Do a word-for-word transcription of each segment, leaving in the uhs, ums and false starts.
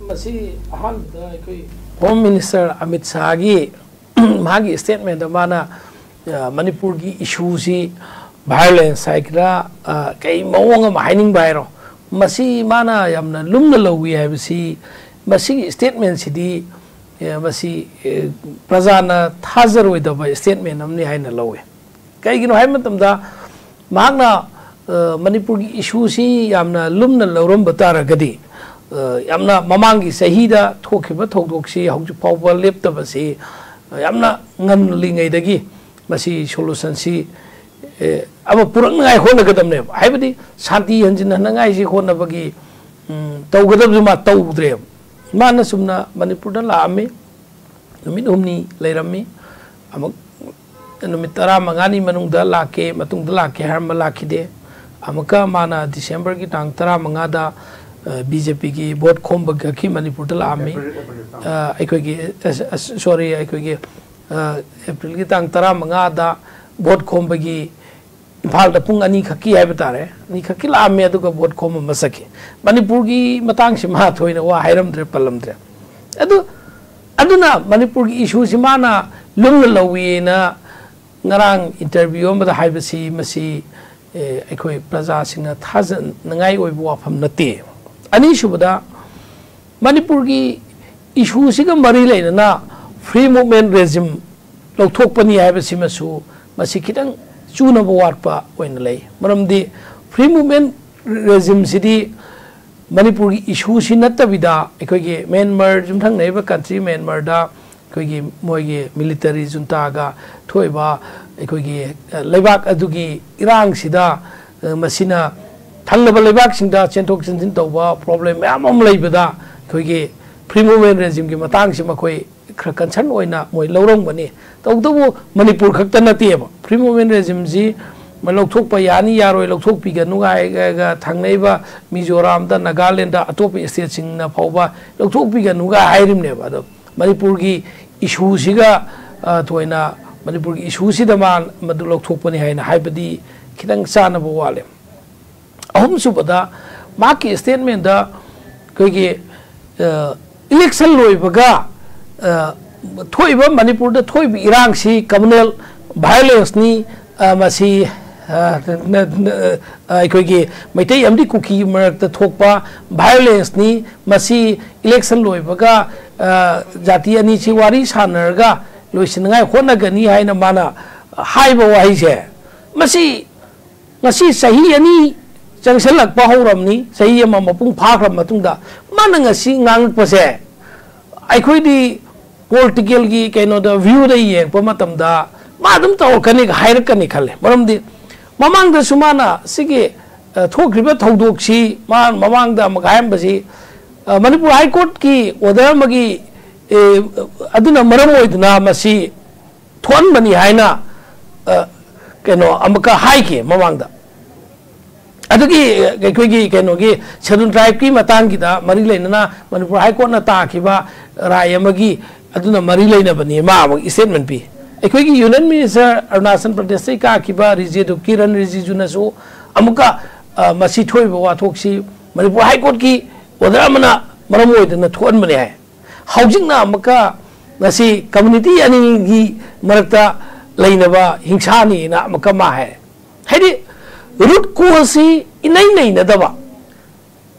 ꯃꯁꯤ ꯑꯍꯥꯟꯕꯗ ꯑꯩꯈꯣꯏ ꯍꯣꯝ ꯃꯤꯅꯤꯁꯇꯔ ꯑꯃꯤꯠ ꯁꯥꯍꯒꯤ ꯃꯥꯒꯤ ꯁ꯭ꯇꯦꯠꯃꯦꯟꯗ ꯃꯥꯅ, ꯑ, ꯃꯅꯤꯄꯨꯔꯒꯤ ꯏꯁꯨꯁꯤ ꯚꯥꯏꯑꯣꯂꯦꯟꯁ ꯍꯥꯏꯒꯗ꯭ꯔꯥ, ꯑ, ꯀꯩ ꯃꯑꯣꯡ ꯑꯃ ꯍꯥꯏꯅꯤꯡꯕ ꯍꯥꯏꯔꯣ, ꯃꯁꯤ ꯃꯥꯅ ꯌꯥꯝꯅ ꯂꯨꯝꯅ ꯂꯧꯏ ꯍꯥꯏꯕꯁꯤ, ꯃꯁꯤꯒꯤ ꯁ꯭ꯇꯦꯠꯃꯦꯟꯁꯤꯗꯤ, ꯑ, ꯃꯁꯤ, ꯑ, ꯄ꯭ꯔꯖꯥꯅ ꯊꯥꯖꯔꯣꯏꯗꯕ ꯁ꯭ꯇꯦꯠꯃꯦꯟ ꯑꯃꯅꯤ ꯍꯥꯏꯅ ꯂꯧꯏ꯫ ꯀꯩꯒꯤꯅꯣ ꯍꯥꯏꯕ ꯃꯇꯝꯗ, ꯃꯍꯥꯛꯅ, ꯑ, ꯃꯅꯤꯄꯨꯔꯒꯤ ꯏꯁꯨꯁꯤ ꯌꯥꯝꯅ ꯂꯨꯝꯅ ꯂꯧꯔꯝꯕ ꯇꯥꯔꯒꯗꯤ, ꯑ, ꯌꯥꯝꯅ ꯃꯃꯥꯡꯒꯤ ꯆꯍꯤꯗ ꯊꯣꯛꯈꯤꯕ ꯊꯧꯗꯣꯛꯁꯤ ꯍꯧꯖꯤꯛ ꯐꯥꯎꯕ ꯂꯦꯞꯇꯕꯁꯤ, ꯑ, ꯌꯥꯝꯅ ꯉꯜꯂꯤꯉꯩꯗꯒꯤ ꯃꯁꯤ ꯁꯣꯂꯨꯁꯟꯁꯤ, ꯑꯦ, ꯑꯃ ꯄꯨꯔꯛꯅꯉꯥꯏ ꯍꯣꯠꯅꯒꯗꯕꯅꯦꯕ꯫ ꯍꯥꯏꯕꯗꯤ ꯁꯥꯟꯇꯤ ꯍꯟꯖꯤꯟꯍꯟꯅꯉꯥꯏꯁꯤ ꯍꯣꯠꯅꯕꯒꯤ, ꯎꯝ, ꯇꯧꯒꯗꯕꯁꯨ ꯃꯥ ꯇꯧꯗ꯭ꯔꯦꯕ꯫ ꯃꯥꯅ ꯆꯨꯝꯅ ꯃꯅꯤꯄꯨꯔꯗ ꯂꯥꯛꯑꯝꯃꯤ, ꯅꯨꯃꯤꯠ ꯍꯨꯝꯅꯤ ꯂꯩꯔꯝꯃꯤ, ꯑꯃꯨꯛ ꯅꯨꯃꯤꯠ ꯇꯔꯥꯃꯉꯥꯅꯤ ꯃꯅꯨꯡꯗ ꯂꯥꯛꯀꯦ, ꯃꯇꯨꯡꯗ ꯂꯥꯛꯀꯦ ꯍꯥꯏꯔꯝꯕ ꯂꯥꯛꯈꯤꯗꯦ꯫ ꯑꯃꯨꯛꯀ ꯃꯥꯅ ꯗꯤꯁꯦꯝꯕꯔꯒꯤ ꯇꯥꯡ ꯇꯔꯥꯃꯉꯥꯗ, ꯑ, ꯕꯤ ꯖꯦ ꯄꯤꯒꯤ ꯚꯣꯠ ꯈꯣꯝꯕꯒꯤ ꯃꯅꯤꯄꯨꯔꯗ ꯂꯥꯛꯑꯝꯃꯤ꯫ ꯑꯦꯄ꯭ꯔꯤꯜ, ꯑꯦꯄ꯭ꯔꯤꯜ ꯇꯥꯡ꯫ ꯑ, ꯑꯩꯈꯣꯏꯒꯤ, ꯑ, ꯑ, ꯁꯣꯔꯤ, ꯑꯩꯈꯣꯏꯒꯤ, ꯑ, ꯑꯦꯄ꯭ꯔꯤꯜꯒꯤ ꯇꯥꯡ ꯇꯔꯥꯃꯉꯥꯗ ꯚꯣꯠ ꯈꯣꯝꯕꯒꯤ ꯏꯝꯐꯥꯜꯗ ꯄꯨꯡ ꯑꯅꯤꯈꯛꯀꯤ ꯍꯥꯏꯕ ꯇꯥꯔꯦ, ꯑꯅꯤꯈꯛꯀꯤ ꯂꯥꯛꯑꯝꯃꯦ, ꯑꯗꯨꯒ ꯚꯣꯠ ꯈꯣꯝꯕ ꯑꯃ ꯆꯠꯈꯤ꯫ ꯃꯅꯤꯄꯨꯔꯒꯤ ꯃꯇꯥꯡꯁꯤ ꯃꯥ ꯊꯣꯏꯅ ꯋꯥ ꯍꯥꯏꯔꯝꯗ꯭ꯔꯦ, ꯄꯜꯂꯝꯗ꯭ꯔꯦ꯫ ꯑꯗꯨ, ꯑꯗꯨꯅ ꯃꯅꯤꯄꯨꯔꯒꯤ ꯏꯁꯨꯁꯤ ꯃꯥꯅ ꯂꯨꯝꯅ ꯂꯧꯏꯅ ꯉꯔꯥꯡ ꯏꯟꯇꯔꯚ꯭ꯌꯨ ꯑꯃꯗ ꯍꯥꯏꯕꯁꯤ, ꯃꯁꯤ, ꯑꯦ, ꯑꯩꯈꯣꯏ ꯄ꯭ꯔꯖꯥꯁꯤꯡꯅ ꯊꯥꯖꯅꯉꯥꯏ ꯑꯣꯏꯕ ꯋꯥꯐꯝ ꯅꯠꯇꯦ꯫ ꯑꯅꯤꯁꯨꯕꯗ, ꯃꯅꯤꯄꯨꯔꯒꯤ ꯏꯁꯨꯁꯤꯒ ꯃꯔꯤ ꯂꯩꯅꯅ ꯐ꯭ꯔꯤ ꯃꯨꯚꯃꯦꯟ ꯔꯦꯖꯤꯝ ꯂꯧꯊꯣꯛꯄꯅꯤ ꯍꯥꯏꯕꯁꯤꯃꯁꯨ ꯃꯁꯤ ꯈꯤꯇꯪ ꯆꯨꯅꯕ ꯋꯥꯠꯄ ꯑꯣꯏꯅ ꯂꯩ꯫ ꯃꯔꯝꯗꯤ ꯐ꯭ꯔꯤ ꯃꯨꯚꯃꯦꯟ ꯔꯦꯖꯤꯝꯁꯤꯗꯤ ꯃꯅꯤꯄꯨꯔꯒꯤ ꯏꯁꯨꯁꯤ ꯅꯠꯇꯕꯤꯗ, ꯑꯩꯈꯣꯏꯒꯤ ꯃ꯭ꯌꯥꯟꯃꯥꯔ, ꯌꯨꯝꯊꯪꯅꯔꯤꯕ ꯀꯟꯇ꯭ꯔꯤ ꯃ꯭ꯌꯥꯟꯃꯥꯔꯗ ꯑꯩꯈꯣꯏꯒꯤ ꯃꯣꯏꯒꯤ ꯃꯤꯂꯤꯇꯔꯤ ꯖꯨꯟꯇꯥꯒ ꯊꯣꯛꯏꯕ ꯑꯩꯈꯣꯏꯒꯤ, ꯑ, ꯂꯩꯕꯥꯛ ꯑꯗꯨꯒꯤ ꯏꯔꯥꯡꯁꯤꯗ, ꯑ, ꯃꯁꯤꯅ ꯊꯪꯅꯕ ꯂꯩꯕꯥꯛꯁꯤꯡꯗ ꯆꯦꯟꯊꯣꯛ ꯆꯦꯟꯁꯤꯟ ꯇꯧꯕ ꯄ꯭ꯔꯣꯕ꯭ꯂꯦꯝ ꯃꯌꯥꯝ ꯑꯃ ꯂꯩꯕꯗ, ꯑꯩꯈꯣꯏꯒꯤ ꯐ꯭ꯔꯤ ꯃꯨꯚꯃꯦꯟ ꯔꯦꯖꯤꯝꯒꯤ ꯃꯇꯥꯡꯁꯤ ꯃꯈꯣꯏ ꯈꯔ ꯀꯟꯁꯔꯟ ꯑꯣꯏꯅ ꯃꯣꯏ ꯂꯧꯔꯝꯒꯅꯤ꯫ ꯇꯧꯕꯇꯕꯨ ꯃꯅꯤꯄꯨꯔ ꯈꯛꯇ ꯅꯠꯇꯦꯕ꯫ ꯐ꯭ꯔꯤ ꯃꯨꯚꯃꯦꯟ ꯔꯦꯖꯤꯝꯁꯤ ꯂꯧꯊꯣꯛꯄ ꯌꯥꯅꯤ ꯌꯥꯔꯣꯏ, ꯂꯧꯊꯣꯛꯄꯤꯒꯅꯨ ꯍꯥꯏꯔꯒ ꯊꯪꯅꯔꯤꯕ ꯃꯤꯖꯣꯔꯥꯝꯗ, ꯅꯥꯒꯥꯂꯦꯟꯗ, ꯑꯇꯣꯞꯄ ꯁ꯭ꯇꯦꯠꯁꯤꯡꯅ ꯐꯥꯎꯕ ꯂꯧꯊꯣꯛꯄꯤꯒꯅꯨꯒ ꯍꯥꯏꯔꯤꯕꯅꯦꯕ꯫ ꯑꯗꯣ ꯃꯅꯤꯄꯨꯔꯒꯤ ꯏꯁꯨꯁꯤꯒ, ꯑ, ꯊꯣꯏꯅ ꯃꯅꯤꯄꯨꯔꯒꯤ ꯏꯁꯨꯁꯤꯗ ꯃꯥ ꯃꯗꯨ ꯂꯧꯊꯣꯛꯄꯅꯤ ꯍꯥꯏꯅ ꯍꯥꯏꯕꯗꯤ ꯈꯤꯇꯪ ꯆꯥꯟꯅꯕ ꯋꯥꯠꯂꯦ꯫ ꯑꯍꯨꯝꯁꯨꯕꯗ, ꯃꯍꯥꯛꯀꯤ ꯁ꯭ꯇꯦꯠꯃꯦꯟꯗ ꯑꯩꯈꯣꯏꯒꯤ, ꯏꯂꯦꯛꯁꯟ ꯂꯣꯏꯕꯒ ꯊꯣꯛꯏꯕ, ꯃꯅꯤꯄꯨꯔꯗ ꯊꯣꯛꯏꯕ ꯏꯔꯥꯡꯁꯤ ꯀꯝꯃꯨꯅꯦꯜ ꯚꯥꯏꯑꯣꯂꯦꯟꯁꯅꯤ꯫ ꯃꯁꯤ ꯑꯩꯈꯣꯏꯒꯤ ꯃꯩꯇꯩ ꯑꯃꯗꯤ ꯀꯨꯀꯤ ꯃꯔꯛꯇ ꯊꯣꯛꯄ ꯚꯥꯏꯑꯣꯂꯦꯟꯁꯅꯤ꯫ ꯃꯁꯤ ꯏꯂꯦꯛꯁꯟ ꯂꯣꯏꯕꯒ ꯖꯥꯇꯤ ꯑꯅꯤꯁꯤ ꯋꯥꯔꯤ ꯁꯥꯟꯅꯔꯒ ꯂꯣꯏꯁꯤꯟꯅꯤꯡꯉꯥꯏ ꯍꯣꯠꯅꯒꯅꯤ ꯍꯥꯏꯅ ꯃꯥꯅ ꯍꯥꯏꯕ ꯋꯥꯍꯩꯁꯦ, ꯃꯁꯤ ꯉꯁꯤ ꯆꯍꯤ ꯑꯅꯤ ꯆꯪꯁꯤꯜꯂꯛꯄ ꯍꯧꯔꯝꯅꯤ, ꯆꯍꯤ ꯑꯃ ꯃꯄꯨꯡ ꯐꯥꯈ꯭ꯔ ꯃꯇꯨꯡꯗ꯫ ꯃꯥꯅ ꯉꯁꯤ ꯉꯥꯡꯉꯛꯄꯁꯦ, ꯑꯩꯈꯣꯏꯗꯤ ꯄꯣꯂꯤꯇꯤꯀꯦꯜꯒꯤ ꯀꯩꯅꯣꯗ, ꯚ꯭ꯌꯨꯗ ꯌꯦꯡꯉꯛꯄ ꯃꯇꯝꯗ ꯃꯥ ꯑꯗꯨꯝ ꯇꯧꯔꯛꯀꯅꯤ, ꯍꯥꯏꯔꯛꯀꯅꯤ ꯈꯜꯂꯦ꯫ ꯃꯔꯝꯗꯤ ꯃꯃꯥꯡꯗꯁꯨ ꯃꯥꯅ ꯁꯤꯒꯤ ꯊꯣꯛꯈ꯭ꯔꯤꯕ ꯊꯧꯗꯣꯛꯁꯤ, ꯃꯥ ꯃꯃꯥꯡꯗ ꯑꯃꯨꯛ ꯍꯥꯏꯔꯝꯕꯁꯤ, ꯃꯅꯤꯄꯨꯔ ꯍꯥꯏ ꯀꯣꯔꯠꯀꯤ ꯑꯣꯔꯗꯔ ꯑꯃꯒꯤ ꯑꯗꯨꯅ ꯃꯔꯝ ꯑꯣꯏꯗꯨꯅ ꯃꯁꯤ ꯊꯣꯛꯍꯟꯕꯅꯤ ꯍꯥꯏꯅ ꯀꯩꯅꯣ ꯑꯃꯨꯛꯀ ꯍꯥꯏꯈꯤ ꯃꯃꯥꯡꯗ꯫ ꯑꯗꯨꯒꯤ ꯑꯩꯈꯣꯏꯒꯤ ꯀꯩꯅꯣꯒꯤ ꯁꯦꯗꯨꯜ ꯇ꯭ꯔꯥꯏꯕꯀꯤ ꯃꯇꯥꯡꯒꯤꯗ ꯃꯔꯤ ꯂꯩꯅꯅ ꯃꯅꯤꯄꯨꯔ ꯍꯥꯏ ꯀꯣꯔꯠꯅ ꯇꯥꯈꯤꯕ ꯔꯥꯏ ꯑꯃꯒꯤ ꯑꯗꯨꯅ ꯃꯔꯤ ꯂꯩꯅꯕꯅꯤ ꯃꯥ ꯑꯃꯨꯛ ꯏꯁꯇꯦꯠꯃꯦꯟ ꯄꯤ꯫ ꯑꯩꯈꯣꯏꯒꯤ ꯌꯨꯅꯤꯌꯟ ꯃꯤꯅꯤꯁꯇꯔ ꯑꯔꯨꯅꯥꯆꯜ ꯄ꯭ꯔꯗꯦꯁꯇꯒꯤ ꯀꯥꯈꯤꯕ ꯔꯤꯖꯦꯗꯨ ꯀꯤꯔꯟ ꯔꯤꯖꯤꯖꯨꯅꯁꯨ ꯑꯃꯨꯛꯀ ꯃꯁꯤ ꯊꯣꯛꯏꯕ ꯋꯥꯊꯣꯛꯁꯤ ꯃꯅꯤꯄꯨꯔ ꯍꯥꯏ ꯀꯣꯔꯠꯀꯤ ꯑꯣꯔꯗꯔ ꯑꯃꯅ ꯃꯔꯝ ꯑꯣꯏꯗꯨꯅ ꯊꯣꯛꯍꯟꯕꯅꯤ ꯍꯥꯏ꯫ ꯍꯧꯖꯤꯛꯅ ꯑꯃꯨꯛꯀ ꯉꯁꯤ ꯀꯝꯃꯨꯅꯤꯇꯤ ꯑꯅꯤꯒꯤ ꯃꯔꯛꯇ ꯂꯩꯅꯕ ꯍꯤꯡꯁꯥꯅꯤꯅ ꯑꯃꯨꯛꯀ ꯃꯥ ꯍꯥꯏ꯫ ꯍꯥꯏꯗꯤ ꯔꯨꯠ ꯀꯣꯁꯁꯤ ꯏꯅꯩ ꯅꯩꯅꯗꯕ꯫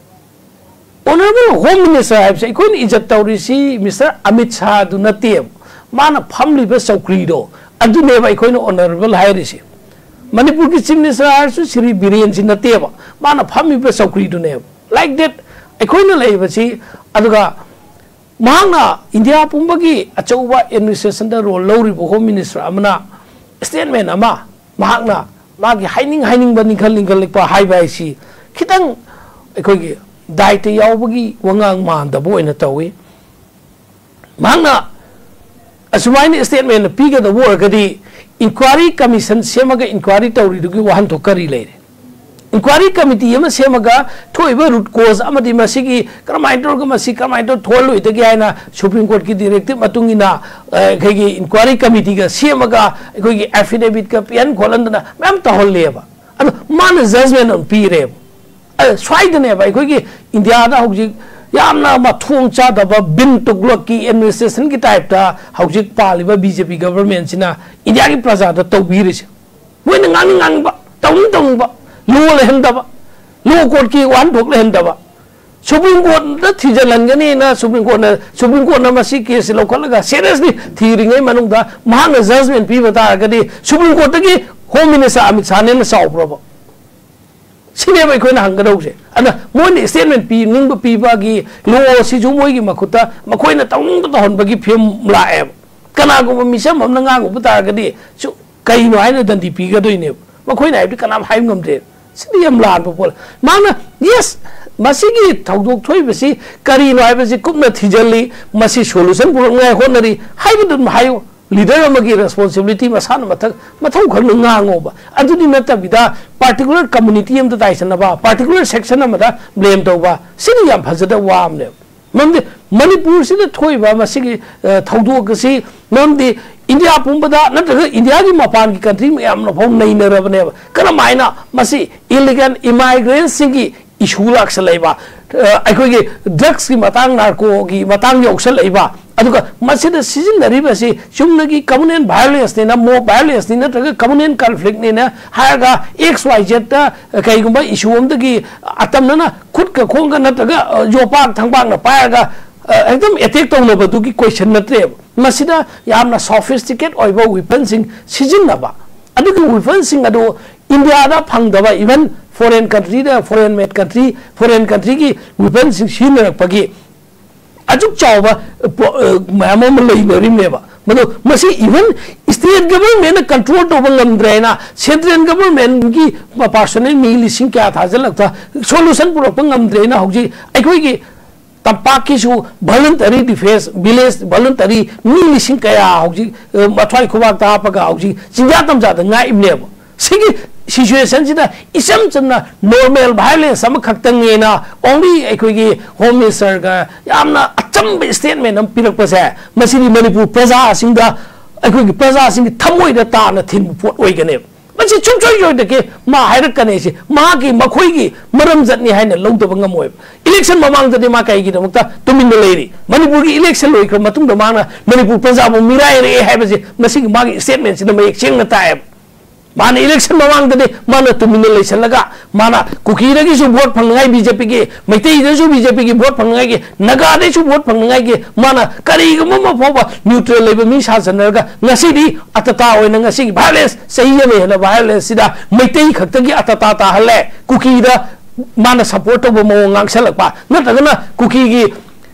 ꯑꯣꯅꯔꯦꯕꯜ ꯍꯣꯝ ꯃꯤꯅꯤꯁꯇꯔ ꯍꯥꯏꯕꯁꯦ ꯑꯩꯈꯣꯏꯅ ꯏꯖꯠ ꯇꯧꯔꯤꯁꯤ ꯃꯤꯁꯇꯔ ꯑꯃꯤꯠ ꯁꯥꯍꯗꯨ ꯅꯠꯇꯦꯕ꯫ ꯃꯥꯅ ꯐꯝꯂꯤꯕ ꯆꯧꯀ꯭ꯔꯤꯗꯣ ꯑꯗꯨꯅꯦꯕ ꯑꯩꯈꯣꯏꯅ ꯑꯣꯅꯔꯦꯕꯜ ꯍꯥꯏꯔꯤꯁꯤ꯫ ꯃꯅꯤꯄꯨꯔꯒꯤ ꯆꯤꯐ ꯃꯤꯅꯤꯁꯇꯔ ꯍꯥꯏꯔꯁꯨ ꯁꯤꯔꯤ ꯕꯤꯔꯦꯟꯁꯤ ꯅꯠꯇꯦꯕ, ꯃꯥꯅ ꯐꯝꯃꯤꯕ ꯆꯧꯀ꯭ꯔꯤꯗꯨꯅꯦꯕ꯫ ꯂꯥꯏꯛ ꯗꯦꯠ ꯑꯩꯈꯣꯏꯅ ꯂꯩꯔꯤꯕꯁꯤ꯫ ꯑꯗꯨꯒ ꯃꯍꯥꯛꯅ ꯏꯟꯗꯤꯌꯥ ꯄꯨꯝꯕꯒꯤ ꯑꯆꯧꯕ ꯑꯦꯗꯃꯤꯅꯤꯁꯇ꯭ꯔꯦꯁꯟꯗ ꯔꯣꯜ ꯂꯧꯔꯤꯕ ꯍꯣꯝ ꯃꯤꯅꯤꯁꯇꯔ ꯑꯃꯅ ꯏꯁꯇꯦꯠꯃꯦꯟ ꯑꯃ ꯃꯍꯥꯛꯅ ꯃꯥꯒꯤ ꯍꯥꯏꯅꯤꯡ ꯍꯥꯏꯅꯤꯡꯕ ꯅꯤꯡꯈꯜ ꯅꯤꯡꯈꯜꯂꯛꯄ ꯍꯥꯏꯕ ꯍꯥꯏꯁꯤ ꯈꯤꯇꯪ ꯑꯩꯈꯣꯏꯒꯤ ꯗꯥꯏꯠꯇ ꯌꯥꯎꯕꯒꯤ ꯋꯥꯉꯥꯡ ꯃꯥꯟꯗꯕ ꯑꯣꯏꯅ ꯇꯧꯏ꯫ ꯃꯍꯥꯛꯅ ꯑꯁꯨꯃꯥꯏꯅ ꯏꯁꯇꯦꯠꯃꯦꯟ ꯄꯤꯒꯗꯕ ꯑꯣꯏꯔꯒꯗꯤ ꯏꯟꯀ꯭ꯋꯥꯏꯔꯤ ꯀꯃꯤꯁꯟ ꯁꯦꯝꯃꯒ ꯏꯟꯀ꯭ꯋꯥꯏꯔꯤ ꯇꯧꯔꯤꯗꯨꯒꯤ ꯋꯥꯍꯟꯊꯣꯛ ꯀꯔꯤ ꯂꯩꯔꯦ? ꯏꯟꯀ꯭ꯋꯥꯏꯔꯤ ꯀꯃꯤꯇꯤ ꯑꯃ ꯁꯦꯝꯃꯒ ꯊꯣꯛꯏꯕ ꯔꯨꯠ ꯀꯣꯁ ꯑꯃꯗꯤ ꯃꯁꯤꯒꯤ ꯀꯔꯝꯍꯥꯏꯅ ꯇꯧꯔꯒ ꯃꯁꯤ ꯀꯔꯝꯍꯥꯏꯅ ꯇꯧꯔ ꯊꯣꯛꯍꯜꯂꯣꯏꯗꯒꯦ ꯍꯥꯏꯅ ꯁꯨꯄ꯭ꯔꯤꯝ ꯀꯣꯔꯠꯀꯤ ꯗꯤꯔꯦꯛꯇꯤꯞ ꯃꯇꯨꯡ ꯏꯟꯅ, ꯑ, ꯑꯩꯈꯣꯏꯒꯤ ꯏꯟꯀ꯭ꯋꯥꯏꯔꯤ ꯀꯃꯤꯇꯤꯒ ꯁꯦꯝꯃꯒ ꯑꯩꯈꯣꯏꯒꯤ ꯑꯦꯐꯤꯗꯦꯕꯤꯠꯀ ꯄꯤꯍꯟ ꯈꯣꯠꯍꯟꯗꯅ ꯃꯌꯥꯝ ꯇꯧꯍꯜꯂꯦꯕ꯫ ꯑꯗꯣ ꯃꯥꯅ ꯖꯖꯃꯦꯟ ꯑꯃ ꯄꯤꯔꯦꯕ꯫ ꯑ, ꯁ꯭ꯋꯥꯏꯗꯅꯦꯕ ꯑꯩꯈꯣꯏꯒꯤ ꯏꯟꯗꯤꯌꯥꯗ ꯍꯧꯖꯤꯛ ꯌꯥꯝꯅ ꯃꯊꯣꯡ ꯆꯥꯗꯕ ꯕꯤꯟ ꯇꯨꯒꯂꯛꯀꯤ ꯑꯦꯗꯃꯤꯅꯤꯁꯇ꯭ꯔꯦꯁꯟꯒꯤ ꯇꯥꯏꯞꯇ ꯍꯧꯖꯤꯛ ꯄꯥꯜꯂꯤꯕ ꯕꯤ ꯖꯦ ꯄꯤ ꯒꯚꯔꯟꯃꯦꯟꯠꯁꯤꯅ ꯏꯟꯗꯤꯌꯥꯒꯤ ꯄ꯭ꯔꯖꯥꯗ ꯇꯧꯕꯤꯔꯤꯁꯦ꯫ ꯃꯣꯏꯅ ꯉꯥꯡꯅꯤꯡ ꯉꯥꯡꯅꯤꯡꯕ, ꯇꯧꯅꯤꯡ ꯇꯧꯅꯤꯡꯕ, ꯂꯣ ꯂꯩꯍꯟꯗꯕ, ꯂꯣ ꯀꯣꯔꯠꯀꯤ ꯋꯥꯍꯟꯊꯣꯛ ꯂꯩꯍꯟꯗꯕ, ꯁꯨꯄ꯭ꯔꯤꯝ ꯀꯣꯔꯠꯇ ꯊꯤꯖꯤꯜꯍꯟꯒꯅꯤꯅ ꯁꯨꯄ꯭ꯔꯤꯝ ꯀꯣꯔꯠꯅ, ꯁꯨꯄ꯭ꯔꯤꯝ ꯀꯣꯔꯠꯅ ꯃꯁꯤ ꯀꯦꯁꯁꯤ ꯂꯧꯈꯠꯂꯒ ꯁꯦꯔꯤꯌꯁꯂꯤ ꯊꯤꯔꯤꯉꯩ ꯃꯅꯨꯡꯗ ꯃꯍꯥꯛꯅ ꯖꯖꯃꯦꯟ ꯄꯤꯕ ꯇꯥꯔꯒꯗꯤ ꯁꯨꯄ꯭ꯔꯤꯝ ꯀꯣꯔꯠꯇꯒꯤ ꯍꯣꯝ ꯃꯤꯅꯤꯁꯇꯔ ꯑꯃꯤꯠ ꯁꯥꯍꯅ ꯍꯦꯟꯅ ꯆꯥꯎꯕ꯭ꯔꯕ? ꯁꯤꯅꯦꯕ ꯑꯩꯈꯣꯏꯅ ꯍꯪꯒꯗꯧꯁꯦ꯫ ꯑꯗ ꯃꯣꯏꯅ ꯁ꯭ꯇꯦꯠꯃꯦꯟ ꯄꯤꯅꯤꯡꯕ ꯄꯤꯕꯒꯤ ꯂꯣ ꯁꯤꯁꯨ ꯃꯣꯏꯒꯤ ꯃꯈꯨꯠꯇ ꯃꯈꯣꯏꯅ ꯇꯧꯅꯤꯡꯕ ꯇꯧꯍꯟꯕꯒꯤ ꯐꯤꯕꯝ ꯂꯥꯛꯑꯦꯕ꯫ ꯀꯅꯥꯒꯨꯝꯕ ꯃꯤꯆꯝ ꯑꯃꯅ ꯉꯥꯡꯉꯨꯕ ꯇꯥꯔꯒꯗꯤ ꯁꯨ ꯀꯩꯅꯣ ꯍꯥꯏꯅ ꯗꯟꯗꯤ ꯄꯤꯒꯗꯣꯏꯅꯦꯕ꯫ ꯃꯈꯣꯏꯅ ꯍꯥꯏꯕꯗꯤ ꯀꯅꯥꯝ ꯍꯥꯏꯕ ꯉꯝꯗꯦ꯫ ꯁꯤꯗꯤ ꯌꯥꯝ ꯂꯥꯟꯕ ꯄꯣꯠ꯫ ꯃꯥꯅ, "ꯌꯦꯁ, ꯃꯁꯤꯒꯤ ꯊꯧꯗꯣꯛ ꯊꯣꯛꯏꯕꯁꯤ ꯀꯔꯤꯅꯣ ꯍꯥꯏꯕꯁꯤ ꯀꯨꯞꯅ ꯊꯤꯖꯤꯜꯂꯤ, ꯃꯁꯤ ꯁꯣꯂꯨꯁꯟ ꯄꯨꯔꯛꯅꯉꯥꯏ ꯍꯣꯠꯅꯔꯤ" ꯍꯥꯏꯕꯗꯨ ꯑꯗꯨꯝ ꯍꯥꯏꯌꯨ꯫ ꯂꯤꯗꯔ ꯑꯃꯒꯤ ꯔꯦꯁꯄꯣꯟꯁꯤꯕꯤꯂꯤꯇꯤ ꯃꯁꯥꯅ ꯃꯊꯛ ꯃꯊꯧ ꯈꯪꯅ ꯉꯥꯡꯉꯣꯕ꯫ ꯑꯗꯨꯗꯤ ꯅꯠꯇꯕꯤꯗ ꯄꯥꯔꯇꯤꯀꯨꯂꯔ ꯀꯝꯃꯨꯅꯤꯇꯤ ꯑꯃꯗ ꯇꯥꯏꯁꯟꯅꯕ, ꯄꯥꯔꯇꯤꯀꯨꯂꯔ ꯁꯦꯛꯁꯟ ꯑꯃꯗ ꯕ꯭ꯂꯦꯝ ꯇꯧꯕ, ꯁꯤꯗꯤ ꯌꯥꯝ ꯐꯖꯗꯕ ꯋꯥ ꯑꯃꯅꯦꯕ꯫ ꯃꯔꯝꯗꯤ ꯃꯅꯤꯄꯨꯔꯁꯤꯗ ꯊꯣꯛꯏꯕ ꯃꯁꯤꯒꯤ, ꯑ, ꯊꯧꯗꯣꯛ ꯑꯁꯤ ꯃꯔꯝꯗꯤ ꯏꯟꯗꯤꯌꯥ ꯄꯨꯝꯕꯗ ꯅꯠꯇ꯭ꯔꯒ ꯏꯟꯗꯤꯌꯥꯒꯤ ꯃꯄꯥꯟꯒꯤ ꯀꯟꯇ꯭ꯔꯤ ꯃꯌꯥꯝꯅ ꯐꯥꯎ ꯅꯩꯅꯔꯕꯅꯦꯕ꯫ ꯀꯔꯝꯍꯥꯏꯅ ꯃꯁꯤ ꯏꯂꯤꯒꯦꯜ ꯏꯃꯥꯏꯒ꯭ꯔꯦꯟꯁꯤꯡꯒꯤ ꯏꯁꯨ ꯂꯥꯛꯁꯜꯂꯛꯏꯕ, ꯑ, ꯑꯩꯈꯣꯏꯒꯤ ꯗ꯭ꯔꯒꯁꯀꯤ ꯃꯇꯥꯡ, ꯅꯥꯔꯀꯣꯒꯤ ꯃꯇꯥꯡ ꯌꯧꯁꯜꯂꯛꯏꯕ, ꯑꯗꯨꯒ ꯃꯁꯤꯗ ꯁꯤꯖꯤꯟꯅꯔꯤꯕꯁꯤ ꯆꯨꯝꯅꯒꯤ ꯀꯝꯃꯨꯅꯦꯜ ꯚꯥꯏꯑꯣꯂꯦꯟꯁꯅꯤꯅ, ꯃꯣꯕ ꯚꯥꯏꯑꯣꯂꯦꯟꯁꯅꯤ ꯅꯠꯇ꯭ꯔꯒ ꯀꯝꯃꯨꯅꯦꯜ ꯀꯟꯐ꯭ꯂꯤꯛꯅꯤꯅ ꯍꯥꯏꯔꯒ ꯑꯦꯛꯁ ꯋꯥꯏ ꯖꯦꯠꯇ ꯀꯩꯒꯨꯝꯕ ꯏꯁꯨ ꯑꯃꯗꯒꯤ ꯑꯇꯝꯅꯅ ꯈꯨꯠꯀ ꯈꯣꯡꯒ ꯅꯠꯇ꯭ꯔꯒ, ꯑ, ꯌꯣꯄꯥꯛ ꯊꯥꯡꯄꯥꯛꯅ ꯄꯥꯏꯔꯒ, ꯑ, ꯑꯦꯛꯗꯝ ꯑꯦꯇꯦꯛ ꯇꯧꯅꯕꯗꯨꯒꯤ ꯀꯣꯏꯁꯟ ꯅꯠꯇ꯭ꯔꯦꯕ꯫ ꯃꯁꯤꯗ ꯌꯥꯝꯅ ꯁꯣꯐꯤꯁꯇꯤꯀꯦꯠ ꯑꯣꯏꯕ ꯋꯤꯄꯟꯁꯤꯡ ꯁꯤꯖꯤꯟꯅꯕ, ꯑꯗꯨꯒꯤ ꯋꯤꯄꯟꯁꯤꯡ ꯑꯗꯨ ꯏꯟꯗꯤꯌꯥꯗ ꯐꯪꯗꯕ, ꯏꯚꯟ ꯐꯣꯔꯦꯟ ꯀꯟꯇ꯭ꯔꯤꯗ, ꯐꯣꯔꯦꯟ ꯃꯦꯗ ꯀꯟꯇ꯭ꯔꯤ, ꯐꯣꯔꯦꯟ ꯀꯟꯇ꯭ꯔꯤꯒꯤ ꯋꯤꯄꯟꯁꯤꯡ ꯁꯤꯖꯤꯟꯅꯔꯛꯄꯒꯤ ꯑꯁꯨꯛ ꯆꯥꯎꯕ, ꯑ, ꯄꯣ-, ꯑ, ꯃꯌꯥꯝ ꯑꯃ ꯂꯩꯅꯔꯤꯕꯅꯦꯕ꯫ ꯃꯗꯨ ꯃꯁꯤ ꯏꯚꯟ ꯁ꯭ꯇꯦꯠ ꯒꯚꯔꯟꯃꯦꯟꯅ ꯀꯟꯇ꯭ꯔꯣꯜ ꯇꯧꯕ ꯉꯝꯗ꯭ꯔꯦꯅ, ꯁꯦꯟꯇ꯭ꯔꯦꯜ ꯒꯚꯔꯟꯃꯦꯟꯒꯤ ꯄꯥꯔꯁꯣꯅꯦꯜ ꯃꯤ ꯂꯤꯁꯤꯡ ꯀꯌꯥ ꯊꯥꯖꯤꯜꯂꯛꯇ ꯁꯣꯂꯨꯁꯟ ꯄꯨꯔꯛꯄ ꯉꯝꯗ꯭ꯔꯦꯅ ꯍꯧꯖꯤꯛ ꯑꯩꯈꯣꯏꯒꯤ ꯇꯝꯄꯥꯛꯀꯤꯁꯨ ꯚꯣꯂꯨꯟꯇꯔꯤ ꯗꯤꯐꯦꯟꯁ, ꯚꯤꯂꯦꯖ ꯚꯣꯂꯨꯟꯇꯔꯤ ꯃꯤ ꯂꯤꯁꯤꯡ ꯀꯌꯥ ꯍꯧꯖꯤꯛ, ꯑ, ꯃꯊ꯭ꯋꯥꯏ ꯈꯨꯕꯥꯛꯇ ꯍꯥꯞꯄꯒ ꯍꯧꯖꯤꯛ ꯆꯤꯟꯖꯥ ꯇꯝꯖꯥꯗ ꯉꯥꯛꯏꯕꯅꯦꯕ꯫ ꯁꯤꯒꯤ ꯁꯤꯆꯨꯋꯦꯁꯟꯁꯤꯗ ꯏꯆꯝ ꯆꯝꯅ ꯅꯣꯔꯃꯦꯜ ꯚꯥꯏꯑꯣꯂꯦꯟꯁ ꯑꯃꯈꯛꯇꯪꯅꯦꯅ ꯑꯣꯡꯂꯤ ꯑꯩꯈꯣꯏꯒꯤ ꯍꯣꯝ ꯃꯤꯅꯤꯁꯇꯔꯒ ꯌꯥꯝꯅ ꯑꯆꯝꯕ ꯁ꯭ꯇꯦꯠꯃꯦꯟ ꯑꯃ ꯄꯤꯔꯛꯄꯁꯦ, ꯃꯁꯤꯗꯤ ꯃꯅꯤꯄꯨꯔ ꯄ꯭ꯔꯖꯥꯁꯤꯡꯗ, ꯑꯩꯈꯣꯏꯒꯤ ꯄ꯭ꯔꯖꯥꯁꯤꯡꯒꯤ ꯊꯃꯣꯏꯗ ꯇꯥꯅ ꯊꯤꯟꯕ ꯄꯣꯠ ꯑꯣꯏꯒꯅꯦꯕ꯫ ꯃꯁꯤ ꯁꯨꯡꯁꯣꯏ ꯁꯣꯏꯗꯒꯦ ꯃꯥ ꯍꯥꯏꯔꯛꯀꯅꯤ꯫ ꯁꯤ ꯃꯍꯥꯛꯀꯤ, ꯃꯈꯣꯏꯒꯤ ꯃꯔꯝ ꯆꯠꯅꯤ ꯍꯥꯏꯅ ꯂꯧꯗꯕ ꯉꯝꯃꯣꯏꯕ꯫ ꯏꯂꯦꯛꯁꯟ ꯃꯃꯥꯡꯗꯗꯤ ꯃꯥ ꯀꯩꯒꯤꯗꯃꯛꯇ ꯇꯨꯃꯤꯟꯅ ꯂꯩꯔꯤ? ꯃꯅꯤꯄꯨꯔꯒꯤ ꯏꯂꯦꯛꯁꯟ ꯂꯣꯏꯈ꯭ꯔ ꯃꯇꯨꯡꯗ ꯃꯥꯅ ꯃꯅꯤꯄꯨꯔ ꯄ꯭ꯔꯖꯥꯕꯨ ꯃꯤꯔꯥꯏꯔꯛꯑꯦ ꯍꯥꯏꯕꯁꯤ ꯃꯁꯤꯒꯤ ꯃꯥꯒꯤ ꯏꯁꯇꯦꯠꯃꯦꯟꯁꯤꯅ ꯃꯌꯦꯛ ꯁꯦꯡꯅ ꯇꯥꯛꯑꯦꯕ꯫ ꯃꯥꯅ ꯏꯂꯦꯛꯁꯟ ꯃꯃꯥꯡꯗꯗꯤ ꯃꯥꯅ ꯇꯨꯃꯤꯟꯅ ꯂꯩꯁꯜꯂꯒ, ꯃꯥꯅ ꯀꯨꯀꯤꯗꯒꯤꯁꯨ ꯚꯣꯠ ꯐꯪꯅꯉꯥꯏ, ꯕꯤ ꯖꯦ ꯄꯤꯒꯤ, ꯃꯩꯇꯩꯗꯁꯨ ꯕꯤ ꯖꯦ ꯄꯤꯒꯤ ꯚꯣꯠ ꯐꯪꯅꯉꯥꯏꯒꯤ, ꯅꯥꯒꯥꯗꯩꯁꯨ ꯚꯣꯠ ꯐꯪꯅꯉꯥꯏꯒꯤ ꯃꯥꯅ ꯀꯔꯤꯒꯨꯝꯕ ꯑꯃ ꯐꯥꯎꯕ ꯅ꯭ꯌꯨꯇ꯭ꯔꯦꯜ ꯂꯩꯕ ꯃꯤ ꯁꯥꯖꯟꯅꯔꯒ ꯉꯁꯤꯗꯤ ꯑꯇꯇꯥ ꯑꯣꯏꯅ ꯉꯁꯤꯒꯤ ꯚꯥꯏꯑꯣꯂꯦꯟꯁ, ꯆꯍꯤ ꯑꯃ ꯍꯦꯟꯅ ꯚꯥꯏꯑꯣꯂꯦꯟꯁꯁꯤꯗ ꯃꯩꯇꯩ ꯈꯛꯇꯒꯤ ꯑꯇꯇꯥ ꯇꯥꯍꯜꯂꯦ꯫ ꯀꯨꯀꯤꯗ ꯃꯥꯅ ꯁꯄꯣꯔꯠ ꯇꯧꯕ ꯃꯑꯣꯡ ꯉꯥꯡꯁꯜꯂꯛꯄ, ꯅꯠꯇ꯭ꯔꯒꯅ ꯀꯨꯀꯤꯒꯤ,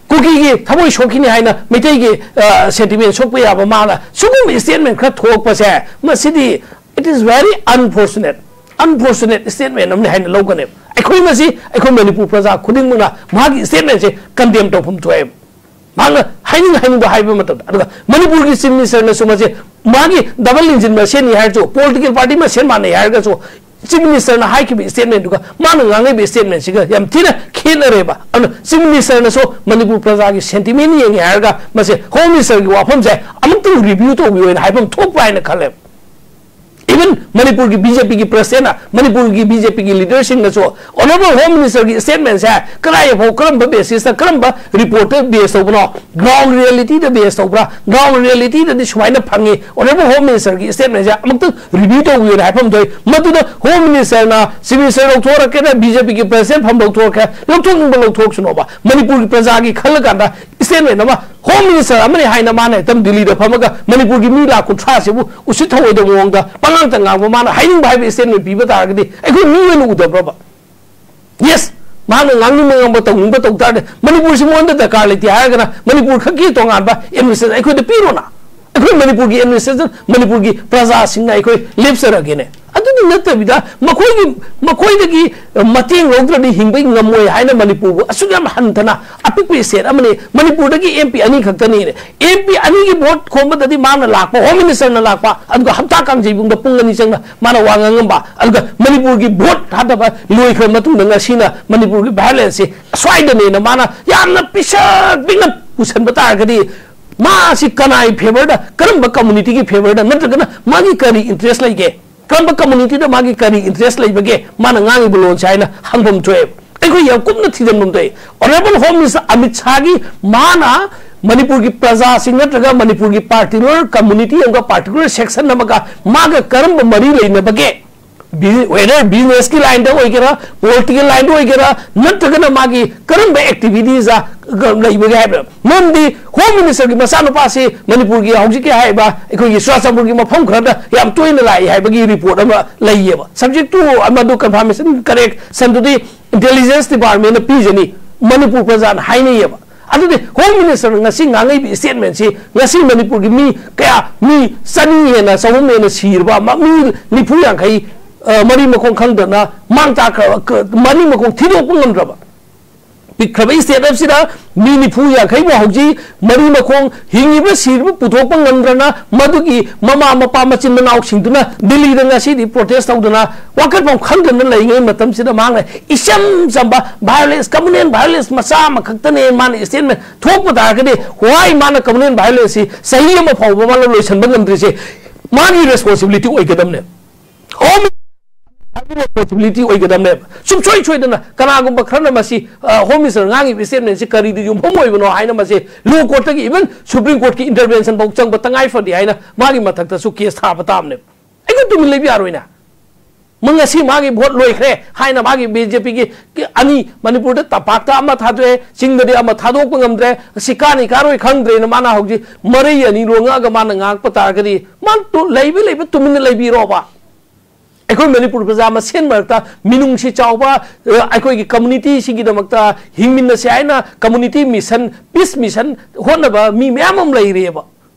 ꯀꯨꯀꯤꯒꯤ ꯊꯃꯣꯏ ꯁꯣꯛꯈꯤꯅꯤ ꯍꯥꯏꯅ ꯃꯩꯇꯩꯒꯤ, ꯑ, ꯁꯦꯟꯇꯤꯃꯦꯟ ꯁꯣꯛꯄ ꯌꯥꯕ ꯃꯥꯅ ꯁꯤꯒꯨꯝꯕ ꯏꯁꯇꯦꯠꯃꯦꯟ ꯈꯔ ꯊꯣꯛꯂꯛꯄꯁꯦ, ꯃꯁꯤꯗꯤ it is very unfortunate, unfortunate statement ꯑꯃꯅꯤ ꯍꯥꯏꯅ ꯂꯧꯒꯅꯦꯕ꯫ ꯑꯩꯈꯣꯏ ꯃꯁꯤ, ꯑꯩꯈꯣꯏ ꯃꯅꯤꯄꯨꯔ ꯄ꯭ꯔꯖꯥ ꯈꯨꯗꯤꯡꯃꯛꯅ ꯃꯥꯒꯤ ꯏꯁꯇꯦꯠꯃꯦꯟꯁꯦ ꯀꯟꯗꯦꯝ ꯇꯧꯐꯝ ꯊꯣꯛꯑꯦꯕ꯫ ꯃꯥꯅ ꯍꯥꯏꯅꯤꯡ ꯍꯥꯏꯅꯤꯡꯕ ꯍꯥꯏꯕ ꯃꯇꯝꯗ, ꯑꯗꯨꯒ ꯃꯅꯤꯄꯨꯔꯒꯤ ꯆꯤꯐ ꯃꯤꯅꯤꯁꯇꯔꯅꯁꯨ ꯃꯁꯦ ꯃꯥꯒꯤ ꯗꯕꯜ ꯏꯟꯖꯤꯟ ꯃꯁꯦꯟꯅꯤ ꯍꯥꯏꯔꯁꯨ, ꯄꯣꯂꯤꯇꯤꯀꯦꯜ ꯄꯥꯔꯇꯤ ꯃꯁꯦꯟ ꯃꯥꯟꯅꯩ ꯍꯥꯏꯔꯒꯁꯨ, ꯆꯤꯐ ꯃꯤꯅꯤꯁꯇꯔꯅ ꯍꯥꯏꯈꯤꯕ ꯏꯁꯇꯦꯠꯃꯦꯟꯗꯨꯒ ꯃꯥꯅ ꯉꯥꯡꯉꯤꯕ ꯏꯁꯇꯦꯠꯃꯦꯟꯁꯤꯒ ꯌꯥꯝ ꯊꯤꯅ ꯈꯦꯠꯅꯔꯦꯕ꯫ ꯑꯗꯨꯅ ꯆꯤꯐ ꯃꯤꯅꯤꯁꯇꯔꯅꯁꯨ ꯃꯅꯤꯄꯨꯔ ꯄ꯭ꯔꯖꯥꯒꯤ ꯁꯦꯟꯇꯤꯃꯦꯟ ꯌꯦꯡꯉꯦ ꯍꯥꯏꯔꯒ ꯃꯁꯦ ꯍꯣꯝ ꯃꯤꯅꯤꯁꯇꯔꯒꯤ ꯋꯥꯐꯝꯁꯦ ꯑꯃꯨꯛꯇꯪ ꯔꯤꯚ꯭ꯌꯨ ꯇꯧꯕꯤꯌꯨ ꯍꯥꯏꯅ ꯍꯥꯏꯐꯝ ꯊꯣꯛꯄ꯭ꯔꯥ ꯍꯥꯏꯅ ꯈꯜꯂꯦꯕ꯫ ꯏꯚꯟ ꯃꯅꯤꯄꯨꯔꯒꯤ ꯕꯤ ꯖꯦ ꯄꯤꯒꯤ ꯄ꯭ꯔꯁꯤꯗꯦꯟꯅ, ꯃꯅꯤꯄꯨꯔꯒꯤ ꯕꯤ ꯖꯦ ꯄꯤꯒꯤ ꯂꯤꯗꯔꯁꯤꯡꯅꯁꯨ ꯑꯣꯅꯔꯦꯕꯜ ꯍꯣꯝ ꯃꯤꯅꯤꯁꯇꯔꯒꯤ ꯏꯁꯇꯦꯠꯃꯦꯟꯁꯦ ꯀꯗꯥꯏꯐꯥꯎ, ꯀꯔꯝꯕ ꯕꯦꯁꯤꯁꯇ, ꯀꯔꯝꯕ ꯔꯤꯄꯣꯔꯠꯇ ꯕꯦꯁ ꯇꯧꯕꯅꯣ, ꯒ꯭ꯔꯥꯎꯟ ꯔꯤꯌꯦꯂꯤꯇꯤꯗ ꯕꯦꯁ ꯇꯧꯕ꯭ꯔꯥ, ꯒ꯭ꯔꯥꯎꯟ ꯔꯤꯌꯦꯂꯤꯇꯤꯗꯗꯤ ꯁꯨꯃꯥꯏꯅ ꯐꯪꯉꯤ, ꯑꯣꯅꯔꯦꯕꯜ ꯍꯣꯝ ꯃꯤꯅꯤꯁꯇꯔꯒꯤ ꯏꯁꯇꯦꯠꯃꯦꯟꯁꯦ ꯑꯃꯨꯛꯇꯪ ꯔꯤꯚ꯭ꯌꯨ ꯇꯧꯕꯤꯌꯨꯅ ꯍꯥꯏꯐꯝ ꯊꯣꯛꯏ꯫ ꯃꯗꯨꯗ ꯍꯣꯝ ꯃꯤꯅꯤꯁꯇꯔꯅ ꯆꯤꯐ ꯃꯤꯅꯤꯁꯇꯔ ꯂꯧꯊꯣꯔꯛꯀꯦꯔꯥ, ꯕꯤ ꯖꯦ ꯄꯤꯒꯤ ꯄ꯭ꯔꯁꯤꯗꯦꯟ ꯐꯝ ꯂꯧꯊꯣꯔꯛꯀꯦꯔꯥ, ꯂꯧꯊꯣꯛꯅꯤꯡꯕ ꯂꯧꯊꯣꯛꯁꯅꯣꯕ, ꯃꯅꯤꯄꯨꯔꯒꯤ ꯄ꯭ꯔꯖꯥꯒꯤ ꯈꯜꯂꯀꯥꯟꯗ ꯏꯁꯇꯦꯠꯃꯦꯟ ꯑꯃ, ꯍꯣꯝ ꯃꯤꯅꯤꯁꯇꯔ ꯑꯃꯅꯤ ꯍꯥꯏꯅ ꯃꯥꯅ ꯍꯦꯛꯇ ꯗꯤꯜꯂꯤꯗ ꯐꯝꯃꯒ ꯃꯅꯤꯄꯨꯔꯒꯤ ꯃꯤ ꯂꯥꯈ ꯀꯨꯟꯊ꯭ꯔꯥꯁꯤꯕꯨ ꯎꯁꯤꯠ ꯊꯑꯣꯏꯗꯕ ꯃꯑꯣꯡꯗ ꯄꯉꯥꯡꯇ ꯉꯥꯡꯕ, ꯃꯥꯅ ꯍꯥꯏꯅꯤꯡꯕ ꯍꯥꯏꯕ ꯏꯁꯇꯦꯠꯃꯦꯟ ꯄꯤꯕ ꯇꯥꯔꯒꯗꯤ ꯑꯩꯈꯣꯏ ꯃꯤ ꯑꯣꯏꯅ ꯎꯗꯕ꯭ꯔꯕ? ꯌꯦꯁ, ꯃꯥꯅ ꯉꯥꯡꯅꯤꯡꯕ ꯉꯝꯕ, ꯇꯧꯅꯤꯡꯕ ꯇꯧ ꯇꯥꯔꯗꯤ, ꯃꯅꯤꯄꯨꯔꯁꯤ ꯃꯉꯣꯟꯗ ꯗꯔꯀꯥꯔ ꯂꯩꯇꯦ ꯍꯥꯏꯔꯒꯅ ꯃꯅꯤꯄꯨꯔ ꯈꯛꯀꯤ ꯇꯣꯉꯥꯟꯕ ꯑꯦꯗꯃꯤꯅꯤꯁꯇ꯭ꯔꯦꯁꯟ ꯑꯩꯈꯣꯏꯗ ꯄꯤꯔꯣꯅ꯫ ꯑꯩꯈꯣꯏ ꯃꯅꯤꯄꯨꯔꯒꯤ ꯑꯦꯗꯃꯤꯅꯤꯁꯇ꯭ꯔꯦꯁꯟ ꯃꯅꯤꯄꯨꯔꯒꯤ ꯄ꯭ꯔꯖꯥꯁꯤꯡꯅ ꯑꯩꯈꯣꯏ ꯂꯦꯞꯆꯔꯒꯦꯅꯦ꯫ ꯑꯗꯨꯗꯤ ꯅꯠꯇꯕꯤꯗ ꯃꯈꯣꯏꯒꯤ, ꯃꯈꯣꯏꯗꯒꯤ ꯃꯇꯦꯡ ꯂꯧꯗ꯭ꯔꯗꯤ ꯍꯤꯡꯕ ꯉꯝꯃꯣꯏ ꯍꯥꯏꯅ ꯃꯅꯤꯄꯨꯔꯕꯨ ꯑꯁꯨꯛ ꯌꯥꯝ ꯍꯟꯊꯅ, ꯑꯄꯤꯛꯄ ꯏꯁꯇꯦꯠ ꯑꯃꯅꯤ, ꯃꯅꯤꯄꯨꯔꯗꯒꯤ ꯑꯦꯝ ꯄꯤ ꯑꯅꯤ ꯈꯛꯇꯅꯤꯅꯦ꯫ ꯑꯦꯝ ꯄꯤ ꯑꯅꯤꯒꯤ ꯚꯣꯠ ꯈꯣꯝꯕꯗꯗꯤ ꯃꯥꯅ ꯂꯥꯛꯄ, ꯍꯣꯝ ꯃꯤꯅꯤꯁꯇꯔꯅ ꯂꯥꯛꯄ, ꯑꯗꯨꯒ ꯍꯞꯇꯥ ꯀꯥꯡꯖꯩꯕꯨꯡꯗ ꯄꯨꯡ ꯑꯅꯤ ꯆꯪꯅ ꯃꯥꯅ ꯋꯥ ꯉꯥꯡꯉꯝꯕ, ꯑꯗꯨꯒ ꯃꯅꯤꯄꯨꯔꯒꯤ ꯚꯣꯠ ꯊꯥꯗꯕ ꯂꯣꯏꯈ꯭ꯔ ꯃꯇꯨꯡꯗ ꯉꯁꯤꯅ ꯃꯅꯤꯄꯨꯔꯒꯤ ꯚꯥꯏꯑꯣꯂꯦꯟꯁꯁꯤ ꯑꯁ꯭ꯋꯥꯏꯗꯅꯦꯅ ꯃꯥꯅ ꯌꯥꯝꯅ ꯄꯤꯁꯛ ꯄꯤꯛꯅ ꯄꯨꯁꯟꯕ ꯇꯥꯔꯒꯗꯤ, ꯃꯥꯁꯤ ꯀꯅꯥꯒꯤ ꯐꯦꯚꯔꯗ, ꯀꯔꯝꯕ ꯀꯝꯃꯨꯅꯤꯇꯤꯒꯤ ꯐꯦꯚꯔꯗ, ꯅꯠꯇ꯭ꯔꯒꯅ ꯃꯥꯒꯤ ꯀꯔꯤ ꯏꯟꯇꯔꯦꯁ ꯂꯩꯒꯦ? ꯀꯔꯝꯕ community ꯗ ꯃꯥꯒꯤ ꯀꯔꯤ interest ꯂꯩꯕꯒꯦ ꯃꯥꯅ ꯉꯥꯡꯉꯤꯕ ꯂꯣꯟꯁꯦ ꯍꯥꯏꯅ ꯍꯪꯐꯝ ꯊꯣꯛꯑꯦ꯫ ꯑꯩꯈꯣꯏ ꯌꯥꯝ ꯀꯨꯞꯅ ꯊꯤꯖꯤꯟꯐꯝ ꯊꯣꯛꯑꯦ꯫ Honourable Home Minister ꯑꯃꯤꯠ ꯁꯥꯍꯒꯤ ꯃꯥꯅ ꯃꯅꯤꯄꯨꯔꯒꯤ ꯄ꯭ꯔꯖꯥꯁꯤꯡ ꯅꯠꯇ꯭ꯔꯒ ꯃꯅꯤꯄꯨꯔꯒꯤ particular community ꯑꯃꯒ particular section ꯑꯃꯒ ꯃꯥꯒ ꯀꯔꯝꯕ ꯃꯔꯤ ꯂꯩꯅꯕꯒꯦ? Busi-, whether business ꯀꯤ line ꯗ ꯑꯣꯏꯒꯦꯔꯥ, political line ꯗ ꯑꯣꯏꯒꯦꯔꯥ, ꯅꯠꯇ꯭ꯔꯒꯅ ꯃꯥꯒꯤ ꯀꯔꯝꯕ activities ꯂꯩꯕꯒꯦ ꯍꯥꯏꯕ꯫ ꯃꯔꯝꯗꯤ Home Minister ꯒꯤ ꯃꯆꯥꯅꯨꯄꯥꯁꯤ ꯃꯅꯤꯄꯨꯔꯒꯤ ꯍꯧꯖꯤꯛꯀꯤ ꯍꯥꯏꯔꯤꯕ ꯑꯩꯈꯣꯏꯒꯤ ꯆꯨꯔꯥꯆꯥꯟꯄꯨꯔꯒꯤ ꯃꯐꯝ ꯈꯔꯗ ꯌꯥꯝ ꯇꯣꯏꯅ ꯂꯥꯛꯏ ꯍꯥꯏꯕꯒꯤ report ꯑꯃ ꯂꯩꯌꯦꯕ꯫ Subject ꯇꯨ ꯃꯗꯨ confirmation correction ꯗꯨꯗꯤ intelligence department ꯅ ꯄꯤꯖꯅꯤ, ꯃꯅꯤꯄꯨꯔ ꯄ꯭ꯔꯖꯥꯅ ꯍꯥꯏꯅꯩꯌꯦꯕ꯫ ꯑꯗꯨꯗꯤ Home Minister ꯅ ꯉꯁꯤ ꯉꯥꯡꯉꯛꯏꯕ statement ꯁꯤ ꯉꯁꯤ ꯃꯅꯤꯄꯨꯔꯒꯤ ꯃꯤ ꯀꯌꯥ, ꯃꯤ ꯆꯅꯤ ꯍꯦꯟꯅ, ꯆꯍꯨꯝ ꯍꯦꯟꯅ ꯁꯤꯔꯕ, ꯃ-, ꯃꯤ ꯅꯤꯐꯨ ꯌꯥꯡꯈꯩ, ꯑ, ꯃꯔꯤ ꯃꯈꯣꯡ ꯈꯪꯗꯅ ꯃꯥꯡ ꯇꯥꯛꯈ꯭ꯔꯕ, ꯀ-, ꯃꯔꯤ ꯃꯈꯣꯡ ꯊꯤꯗꯣꯛꯄ ꯉꯝꯗ꯭ꯔꯕ, ꯄꯤꯛꯈ꯭ꯔꯕ state ꯑꯁꯤꯗ ꯃꯤ ꯅꯤꯐꯨ ꯌꯥꯡꯈꯩꯕꯨ ꯍꯧꯖꯤꯛ ꯃꯔꯤ ꯃꯈꯣꯡ ꯍꯤꯡꯉꯤꯕ꯭ꯔꯥ ꯁꯤꯔꯤꯕ꯭ꯔꯥ ꯄꯨꯊꯣꯛꯄ ꯉꯝꯗ꯭ꯔꯅ ꯃꯗꯨꯒꯤ ꯃꯃꯥ ꯃꯄꯥ ꯃꯆꯤꯟ ꯃꯅꯥꯎꯁꯤꯡꯗꯨꯅ ꯗꯤꯜꯂꯤꯗ ꯉꯁꯤꯗꯤ protest ꯇꯧꯗꯅ ꯋꯥꯀꯠꯐꯝ ꯈꯪꯗꯅ ꯂꯩꯔꯤꯉꯩ ꯃꯇꯝꯁꯤꯗ ꯃꯍꯥꯛꯅ ꯏꯆꯝ ꯆꯝꯕ violence, communal violence ꯃꯆꯥ ꯑꯃꯈꯛꯇꯅꯦ ꯃꯥꯅ statement ꯊꯣꯛꯄ ꯇꯥꯔꯒꯗꯤ, why ꯃꯥꯅ communal violence ꯁꯤ ꯆꯍꯤ ꯑꯃ ꯐꯥꯎꯕ ꯃꯥꯅ ꯂꯣꯏꯁꯤꯟꯕ ꯉꯝꯗ꯭ꯔꯤꯁꯦ ꯃꯥꯒꯤ responsibility ꯑꯣꯏꯒꯗꯕꯅꯦ꯫ Home Minister ꯒꯤ responsibility ꯑꯣꯏꯒꯗꯕꯅꯦꯕ꯫ ꯁꯨꯡꯁꯣꯏ ꯁꯣꯏꯗꯅ ꯀꯅꯥꯒꯨꯝꯕ ꯈꯔꯅ ꯃꯁꯤ, ꯑ, Home Minister ꯉꯥꯡꯉꯤꯕ statement ꯁꯤ ꯀꯔꯤꯗ ꯌꯨꯝꯐꯝ ꯑꯣꯏꯕꯅꯣ ꯍꯥꯏꯅ ꯃꯁꯤ lower court ꯇꯒꯤ even Supreme Court ꯀꯤ intervention ꯐꯥꯎ ꯆꯪꯕ ꯇꯉꯥꯏ ꯐꯗꯦ ꯍꯥꯏꯅ ꯃꯥꯒꯤ ꯃꯊꯛꯇꯁꯨ case ꯊꯥꯕ ꯇꯥꯕꯅꯦꯕ꯫ ꯑꯩꯈꯣꯏ ꯇꯨꯃꯤꯟ ꯂꯩꯕ ꯌꯥꯔꯣꯏꯅ꯫ ꯃ-, ꯉꯁꯤ ꯃꯥꯒꯤ vote ꯂꯣꯏꯈ꯭ꯔꯦ ꯍꯥꯏꯅ ꯃꯥꯒꯤ B J P ꯒꯤ, ꯒꯤ ꯑꯅꯤ ꯃꯅꯤꯄꯨꯔꯗ ꯇꯝꯄꯥꯛꯇ ꯑꯃ ꯊꯥꯗꯣꯛꯑꯦ, ꯆꯤꯡꯗꯗꯤ ꯑꯃ ꯊꯥꯗꯣꯛꯄ ꯉꯝꯗ꯭ꯔꯦ, ꯁꯤ ꯀꯥꯅꯤ ꯀꯥꯔꯣꯏ ꯈꯪꯗ꯭ꯔꯦꯅ ꯃꯥꯅ ꯍꯧꯖꯤꯛ ꯃꯔꯩ ꯑꯅꯤ ꯂꯣꯡꯉꯛꯑꯒ ꯃꯥꯅ ꯉꯥꯡꯉꯛꯄ ꯇꯥꯔꯒꯗꯤ ꯃꯥ ꯇꯨ-, ꯂꯩꯕ ꯂꯩꯕ ꯇꯨꯃꯤꯟꯅ ꯂꯩꯕꯤꯔꯣꯕ꯫ ꯑꯩꯈꯣꯏ ꯃꯅꯤꯄꯨꯔ ꯄ꯭ꯔꯖꯥ ꯃꯁꯦꯟ ꯃꯔꯛꯇ ꯃꯤꯅꯨꯡꯁꯤ ꯆꯥꯎꯕ, ꯑ, ꯑꯩꯈꯣꯏꯒꯤ community ꯁꯤꯒꯤꯗꯃꯛꯇ ꯍꯤꯡꯃꯤꯟꯅꯁꯦ ꯍꯥꯏꯅ community mission, peace mission ꯍꯣꯠꯅꯕ ꯃꯤ ꯃꯌꯥꯝ ꯑꯃ ꯂꯩꯔꯤꯑꯕ꯫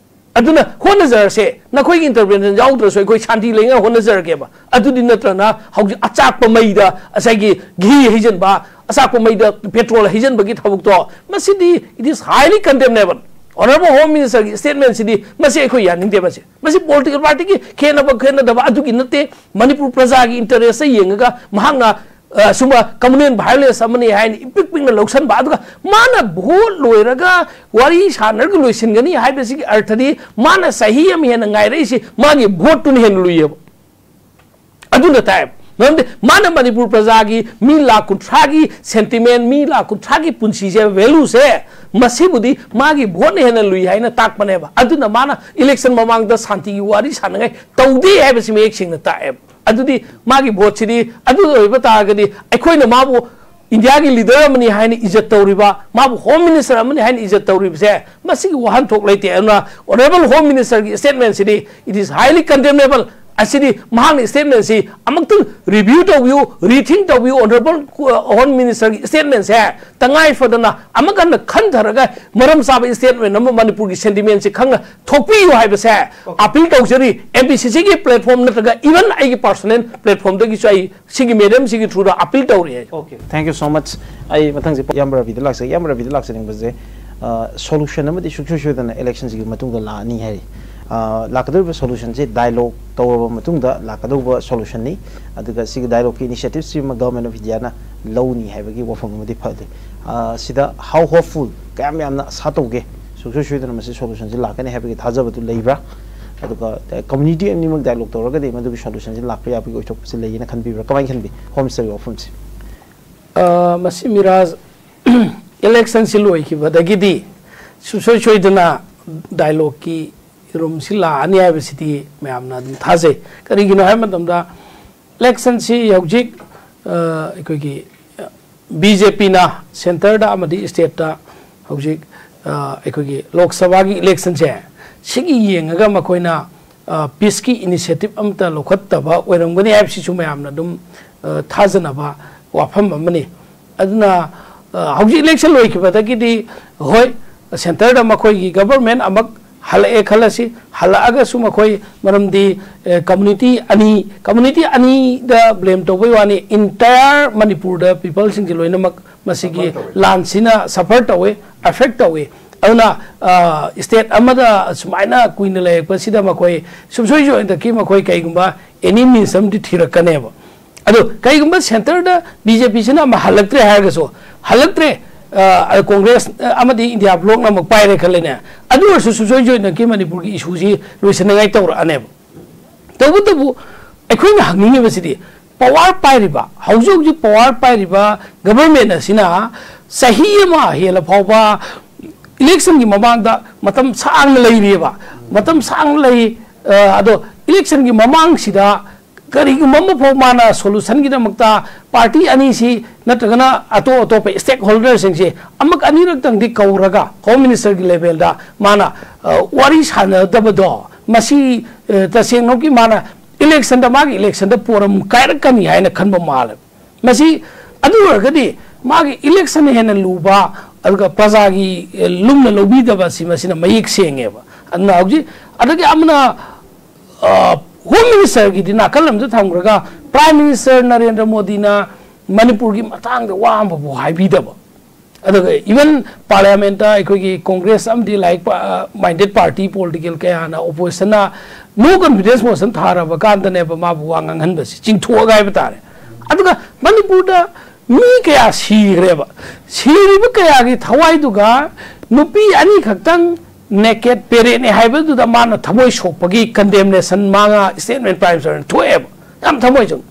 ꯑꯗꯨꯅ ꯍꯣꯠꯅꯖꯔꯁꯦ, ꯅꯈꯣꯏꯒꯤ intervention ꯌꯥꯎꯗ꯭ꯔꯁꯨ ꯑꯩꯈꯣꯏ ꯁꯥꯟꯇꯤ ꯂꯩꯉꯥꯏ ꯍꯣꯠꯅꯖꯔꯒꯦꯕ꯫ ꯑꯗꯨꯗꯤ ꯅꯠꯇ꯭ꯔꯅ ꯍꯧꯖꯤꯛ ꯑꯆꯥꯛꯄ ꯃꯩꯗ ꯉꯁꯥꯏꯒꯤ ꯘꯤ ꯍꯩꯖꯤꯟꯕ, ꯑꯆꯥꯛꯄ ꯃꯩꯗ petrol ꯍꯩꯖꯤꯟꯕꯒꯤ ꯊꯕꯛꯇꯣ, ꯃꯁꯤꯗꯤ it is highly condemnable꯫ Honourable Home Minister ꯒꯤ statement ꯁꯤꯗꯤ ꯃꯁꯤ ꯑꯩꯈꯣꯏ ꯌꯥꯅꯤꯡꯗꯦ꯫ ꯃꯁꯤ, ꯃꯁꯤ political party ꯒꯤ ꯈꯦꯠꯅꯕ ꯈꯦꯠꯅꯗꯕ ꯑꯗꯨꯒꯤ ꯅꯠꯇꯦ꯫ ꯃꯅꯤꯄꯨꯔ ꯄ꯭ꯔꯖꯥꯒꯤ interest ꯇ ꯌꯦꯡꯉꯒ ꯃꯍꯥꯛꯅ, ꯑ, ꯁꯨꯝꯕ communal violence ꯑꯃꯅꯤ ꯍꯥꯏꯅ ꯏꯄꯤꯛ ꯄꯤꯛꯅ ꯂꯧꯁꯟꯕ, ꯑꯗꯨꯒ ꯃꯥꯅ vote ꯂꯣꯏꯔꯒ ꯋꯥꯔꯤ ꯁꯥꯟꯅꯔꯒ ꯂꯣꯏꯁꯤꯟꯒꯅꯤ ꯍꯥꯏꯕꯁꯤꯒꯤ ꯑꯔꯊꯗꯤ ꯃꯥꯅ ꯆꯍꯤ ꯑꯃ ꯍꯦꯟꯅ ꯉꯥꯏꯔꯛꯏꯁꯤ ꯃꯥꯒꯤ vote ꯇꯨꯅ ꯍꯦꯟꯅ ꯂꯨꯏꯌꯦꯕ꯫ ꯑꯗꯨꯅ ꯇꯥꯛꯑꯦꯕ꯫ ꯃꯔꯝꯗꯤ ꯃꯥꯅ ꯃꯅꯤꯄꯨꯔ ꯄ꯭ꯔꯖꯥꯒꯤ ꯃꯤ ꯂꯥꯈ ꯀꯨꯟꯊ꯭ꯔꯥꯒꯤ sentiment, ꯃꯤ ꯂꯥꯈ ꯀꯨꯟꯊ꯭ꯔꯥꯒꯤ ꯄꯨꯟꯁꯤꯁꯦ, value ꯁꯦ, ꯃꯁꯤꯕꯨꯗꯤ ꯃꯥꯒꯤ vote ꯅ ꯍꯦꯟꯅ ꯂꯨꯏ ꯍꯥꯏꯅ ꯇꯥꯛꯄꯅꯦꯕ꯫ ꯑꯗꯨꯅ ꯃꯥꯅ election ꯃꯃꯥꯡꯗ ꯁꯥꯟꯇꯤꯒꯤ ꯋꯥꯔꯤ ꯁꯥꯟꯅꯉꯥꯏ ꯇꯧꯗꯦ ꯍꯥꯏꯕꯁꯤ ꯃꯌꯦꯛ ꯁꯦꯡꯅ ꯇꯥꯛꯑꯦꯕ꯫ ꯑꯗꯨꯗꯤ ꯃꯥꯒꯤ vote ꯁꯤꯗꯤ ꯑꯗꯨ ꯑꯣꯏꯕ ꯇꯥꯔꯒꯗꯤ ꯑꯩꯈꯣꯏꯅ ꯃꯥꯕꯨ ꯏꯟꯗꯤꯌꯥꯒꯤ leader ꯑꯃꯅꯤ ꯍꯥꯏꯅ ꯏꯖꯠ ꯇꯧꯔꯤꯕ, ꯃꯥꯕꯨ Home Minister ꯑꯃꯅꯤ ꯍꯥꯏꯅ ꯏꯖꯠ ꯇꯧꯔꯤꯕꯁꯦ, ꯃꯁꯤꯒꯤ ꯋꯥꯍꯟꯊꯣꯛ ꯂꯩꯇꯦ꯫ ꯑꯗꯨꯅ Honourable Home Minister ꯒꯤ statement CD, it is highly condemnable꯫ ꯑꯁꯤꯗꯤ ꯃꯍꯥꯛꯅ statement ꯁꯤ ꯑꯃꯨꯛꯇꯪ review ꯇꯧꯕꯤꯌꯨ, rethink ꯇꯧꯕꯤꯌꯨ꯫ Honourable Home Minister ꯒꯤ statement ꯁꯦ ꯇꯉꯥꯏ ꯐꯗꯅ ꯑꯃꯨꯛ ꯍꯟꯅ ꯈꯟꯊꯔꯒ ꯃꯔꯝ ꯆꯥꯕ statement ꯑꯃ ꯃꯅꯤꯄꯨꯔꯒꯤ sentiment ꯁꯤ ꯈꯪꯅ ꯊꯣꯛꯄꯤꯌꯨ ꯍꯥꯏꯕꯁꯦ appeal ꯇꯧꯖꯔꯤ꯫ M P C C ꯒꯤ platform ꯅꯠꯇ꯭ꯔꯒ even ꯑꯩꯒꯤ personal platform ꯗꯒꯤꯁꯨ ꯑꯩ ꯁꯤꯒꯤ madam ꯁꯤꯒꯤ through ꯗ appeal ꯇꯧꯔꯤ ꯑꯩ꯫ Okay, thank you so much. ꯑꯩ ꯃꯊꯪꯁꯦ ꯏꯌꯥꯝꯕ ꯔꯕꯤꯗ ꯂꯥꯛꯆꯒꯦ꯫ ꯏꯌꯥꯝꯕ ꯔꯕꯤꯗ ꯂꯥꯛꯆꯅꯤꯡꯕꯁꯦ, ꯑ, solution ꯑꯃꯗꯤ ꯁꯨꯡꯁꯣꯏ ꯁꯣꯏꯗꯅ election ꯁꯤꯒꯤ ꯃꯇꯨꯡꯗ ꯂꯥꯛꯑꯅꯤ ꯍꯥꯏꯔꯤ꯫ ꯑ, ꯂꯥꯛꯀꯗꯧꯔꯤꯕ solution ꯁꯦ dialogue ꯇꯧꯔꯕ ꯃꯇꯨꯡꯗ ꯂꯥꯛꯀꯗꯧꯕ solution ꯅꯤ꯫ ꯑꯗꯨꯒ ꯁꯤꯒꯤ dialogue ꯀꯤ initiative ꯁꯤꯃ Government of India ꯅ ꯂꯧꯅꯤ ꯍꯥꯏꯕꯒꯤ ꯋꯥꯐꯝ ꯑꯃꯗꯤ ꯐꯪꯂꯤ꯫ ꯑ, ꯁꯤꯗ how hopeful, ꯀꯌꯥꯝ ꯌꯥꯝꯅ ꯑꯁꯥ ꯇꯧꯒꯦ, ꯁꯨꯡꯁꯣꯏ ꯁꯣꯏꯗꯅ ꯃꯁꯤ solution ꯁꯤ ꯂꯥꯛꯀꯅꯤ ꯍꯥꯏꯕꯒꯤ ꯊꯥꯖꯕꯗꯨ ꯂꯩꯕ꯭ꯔꯥ? ꯑꯗꯨꯒ, ꯑ, community ꯑꯅꯤꯃꯛ dialogue ꯇꯧꯔꯒꯗꯤ ꯃꯗꯨꯒꯤ solution ꯁꯤ ꯂꯥꯛꯄ ꯌꯥꯕꯒꯤ ꯑꯣꯏꯊꯣꯛꯄꯁꯤ ꯂꯩꯌꯦꯅ ꯈꯟꯕꯤꯕ꯭ꯔꯥ? ꯀꯃꯥꯏꯅ ꯈꯟꯕꯤ? Home Minister ꯒꯤ ꯋꯥꯐꯝꯁꯦ꯫ ꯑ, ꯃꯁꯤ ꯃꯤꯔꯥꯖ, election ꯁꯤ ꯂꯣꯏꯈꯤꯕꯗꯒꯤꯗꯤ ꯁꯨꯡꯁꯣꯏ ꯁꯣꯏꯗꯅ dialogue ꯀꯤ room ꯁꯤ ꯂꯥꯛꯑꯅꯤ ꯍꯥꯏꯕꯁꯤꯗꯤ ꯃꯌꯥꯝꯅ ꯑꯗꯨꯝ ꯊꯥꯖꯩ꯫ ꯀꯔꯤꯒꯤꯅꯣ ꯍꯥꯏꯕ ꯃꯇꯝꯗ election ꯁꯤ ꯍꯧꯖꯤꯛ, ꯑ, ꯑꯩꯈꯣꯏꯒꯤ, ꯑ, B J P ꯅ centre ꯗ ꯑꯃꯗꯤ state ꯇ ꯍꯧꯖꯤꯛ, ꯑ, ꯑꯩꯈꯣꯏꯒꯤ Lok Sabha ꯒꯤ election ꯁꯦ ꯁꯤꯒꯤ ꯌꯦꯡꯉꯒ ꯃꯈꯣꯏꯅ, ꯑ, peace ꯀꯤ initiative ꯑꯃꯠꯇ ꯂꯧꯈꯠꯇꯕ ꯑꯣꯏꯔꯝꯒꯅꯤ ꯍꯥꯏꯕꯁꯤꯁꯨ ꯃꯌꯥꯝꯅ ꯑꯗꯨꯝ, ꯑ, ꯊꯥꯖꯅꯕ ꯋꯥꯐꯝ ꯑꯃꯅꯤ꯫ ꯑꯗꯨꯅ, ꯑ, ꯍꯧꯖꯤꯛ election ꯂꯣꯏꯈꯤꯕꯗꯒꯤꯗꯤ, ꯍꯣꯏ, centre ꯗ ꯃꯈꯣꯏꯒꯤ government ꯑꯃꯨꯛ ꯍꯜꯂꯛꯑꯦ ꯈꯜꯂꯁꯤ, ꯍꯜꯂꯛꯑꯒꯁꯨ ꯃꯈꯣꯏ, ꯃꯔꯝꯗꯤ, ꯑ, community ꯑꯅꯤ, community ꯑꯅꯤꯗ blame ꯇꯧꯕꯩ ꯋꯥꯅꯤ, entire ꯃꯅꯤꯄꯨꯔꯗ people ꯁꯤꯡꯁꯦ ꯂꯣꯏꯅꯃꯛ ꯃꯁꯤꯒꯤ ꯂꯥꯟꯁꯤꯅ suffer ꯇꯧꯋꯦ, affect ꯇꯧꯋꯦ꯫ ꯑꯗꯨꯅ, ꯑ, state ꯑꯃꯗ ꯁꯨꯃꯥꯏꯅ ꯀꯨꯏꯅ ꯂꯩꯔꯛꯄꯁꯤꯗ ꯃꯈꯣꯏ ꯁꯨꯡꯁꯣꯏ ꯁꯣꯏꯗꯅꯀꯤ ꯃꯈꯣꯏ ꯀꯩꯒꯨꯝꯕ any means ꯑꯃꯗꯤ ꯊꯤꯔꯛꯀꯅꯦꯕ꯫ ꯑꯗꯣ ꯀꯩꯒꯨꯝꯕ centre ꯗ B J P ꯁꯤꯅ ꯑꯃ ꯍꯜꯂꯛꯇ꯭ꯔꯦ ꯍꯥꯏꯔꯒꯁꯨ, ꯍꯜꯂꯛꯇ꯭ꯔꯦ, ꯑ, Congress ꯑꯃꯗꯤ India bloc ꯅ ꯑꯃꯨꯛ ꯄꯥꯏꯔꯦ ꯈꯜꯂꯦꯅꯦ, ꯑꯗꯨ ꯑꯣꯏꯔꯁꯨ ꯁꯨꯡꯁꯣꯏ ꯁꯣꯏꯗꯅꯀꯤ ꯃꯅꯤꯄꯨꯔꯒꯤ issue ꯁꯤ ꯂꯣꯏꯁꯤꯟꯅꯉꯥꯏ ꯇꯧꯔꯛꯑꯅꯦꯕ꯫ ꯇꯧꯕꯇꯕꯨ ꯑꯩꯈꯣꯏꯅ ꯍꯪꯅꯤꯡꯉꯤꯕꯁꯤꯗꯤ, ꯄꯋꯥꯔ ꯄꯥꯏꯔꯤꯕ, ꯍꯧꯖꯤꯛ ꯍꯧꯖꯤꯛ ꯄꯋꯥꯔ ꯄꯥꯏꯔꯤꯕ ꯒꯚꯔꯟꯃꯦꯟ ꯑꯁꯤꯅ ꯆꯍꯤ ꯑꯃ ꯍꯦꯜꯂ ꯐꯥꯎꯕ ꯏꯂꯦꯛꯁꯟꯒꯤ ꯃꯃꯥꯡꯗ ꯃꯇꯝ ꯁꯥꯡꯅ ꯂꯩꯔꯤꯑꯕ, ꯃꯇꯝ ꯁꯥꯡꯅ ꯂꯩ꯫ ꯑ, ꯑꯗꯣ ꯏꯂꯦꯛꯁꯟꯒꯤ ꯃꯃꯥꯡꯁꯤꯗ ꯀꯔꯤꯒꯨꯝꯕ ꯑꯃ ꯐꯥꯎ ꯃꯥꯅ ꯁꯣꯂꯨꯁꯟꯒꯤꯗꯃꯛꯇ ꯄꯥꯔꯇꯤ ꯑꯅꯤꯁꯤ ꯅꯠꯇ꯭ꯔꯒꯅ ꯑꯇꯣꯞ ꯑꯇꯣꯞꯄ ꯁ꯭ꯇꯦꯛ ꯍꯣꯜꯗꯔꯁꯤꯡꯁꯤ ꯑꯃꯛ ꯑꯅꯤꯔꯛꯇꯪꯗꯤ ꯀꯧꯔꯒ ꯍꯣꯝ ꯃꯤꯅꯤꯁꯇꯔꯒꯤ ꯂꯦꯚꯦꯜꯗ ꯃꯥꯅ, ꯑ, ꯋꯥꯔꯤ ꯁꯥꯟꯅꯗꯕꯗꯣ, ꯃꯁꯤ, ꯑ, ꯇꯁꯦꯡꯅꯃꯛꯀꯤ ꯃꯥꯅ ꯏꯂꯦꯛꯁꯟꯗ, ꯃꯥꯒꯤ ꯏꯂꯦꯛꯁꯟꯗ ꯄꯣꯔꯝ ꯀꯥꯏꯔꯛꯀꯅꯤ ꯍꯥꯏꯅ ꯈꯟꯕ ꯃꯥꯜꯂꯦ꯫ ꯃꯁꯤ ꯑꯗꯨ ꯑꯣꯏꯔꯒꯗꯤ ꯃꯥꯒꯤ ꯏꯂꯦꯛꯁꯟ ꯍꯦꯟꯅ ꯂꯨꯕ, ꯑꯗꯨꯒ ꯄ꯭ꯔꯖꯥꯒꯤ, ꯑ, ꯂꯨꯝꯅ ꯂꯧꯕꯤꯗꯕ ꯑꯁꯤ ꯃꯁꯤꯅ ꯃꯌꯦꯛ ꯁꯦꯡꯉꯦꯕ꯫ ꯑꯗꯨꯅ ꯍꯧꯖꯤꯛ, ꯑꯗꯒꯤ ꯑꯃꯅ, ꯑ, ꯍꯣꯝ ꯃꯤꯅꯤꯁꯇꯔꯒꯤꯗꯤ ꯅꯥꯀꯜ ꯑꯃꯗ ꯊꯝꯈ꯭ꯔꯒ, ꯄ꯭ꯔꯥꯏꯝ ꯃꯤꯅꯤꯁꯇꯔ ꯅꯔꯦꯟꯗ꯭ꯔ ꯃꯣꯗꯤꯅ ꯃꯅꯤꯄꯨꯔꯒꯤ ꯃꯇꯥꯡꯗ ꯋꯥ ꯑꯃꯐꯥꯎ ꯍꯥꯏꯕꯤꯗꯕ꯫ ꯑꯗꯨꯒ ꯏꯚꯟ ꯄꯥꯔꯂꯤꯌꯥꯃꯦꯟꯇ ꯑꯩꯈꯣꯏꯒꯤ ꯀꯣꯡꯒ꯭ꯔꯦꯁ ꯑꯃꯗꯤ ꯂꯥꯏꯔꯤꯛ ꯄ-, ꯃꯥꯏꯟꯗꯦꯠ ꯄꯥꯔꯇꯤ, ꯄꯣꯂꯤꯇꯤꯀꯦꯜ ꯀꯌꯥꯅ ꯑꯣꯄꯣꯖꯤꯁꯟꯅ ꯅꯣ ꯀꯟꯐꯤꯗꯦꯟꯁ ꯃꯣꯁꯟ ꯊꯥꯔꯕ ꯀꯥꯟꯗꯅꯦꯕ ꯃꯥꯕꯨ ꯋꯥ ꯉꯥꯡꯍꯟꯕꯁꯤ ꯆꯤꯡꯊꯣꯛꯑꯒ ꯍꯥꯏꯕ ꯇꯥꯔꯦ꯫ ꯑꯗꯨꯒ ꯃꯅꯤꯄꯨꯔꯗ ꯃꯤ ꯀꯌꯥ ꯁꯤꯈ꯭ꯔꯦꯕ, ꯁꯤꯔꯤꯕ ꯀꯌꯥꯒꯤ ꯊꯋꯥꯏꯗꯨꯒ ꯅꯨꯄꯤ ꯑꯅꯤꯈꯛꯇꯪ ꯅꯦꯀꯦꯠ ꯄꯦꯔꯦꯠꯅꯤ ꯍꯥꯏꯕꯗꯨꯗ ꯃꯥꯅ ꯊꯃꯣꯏ ꯁꯣꯛꯄꯒꯤ ꯀꯟꯗꯦꯝꯅꯦꯁꯟ ꯃꯥ ꯉꯥ ꯁ꯭ꯇꯦꯠꯃꯦꯟ ꯄ꯭ꯔꯥꯏꯝ ꯃꯤꯅꯤꯁꯇꯔꯅ ꯊꯣꯛꯑꯦꯕ꯫ ꯌꯥꯝ ꯊꯃꯣꯏ ꯁꯣꯛ-,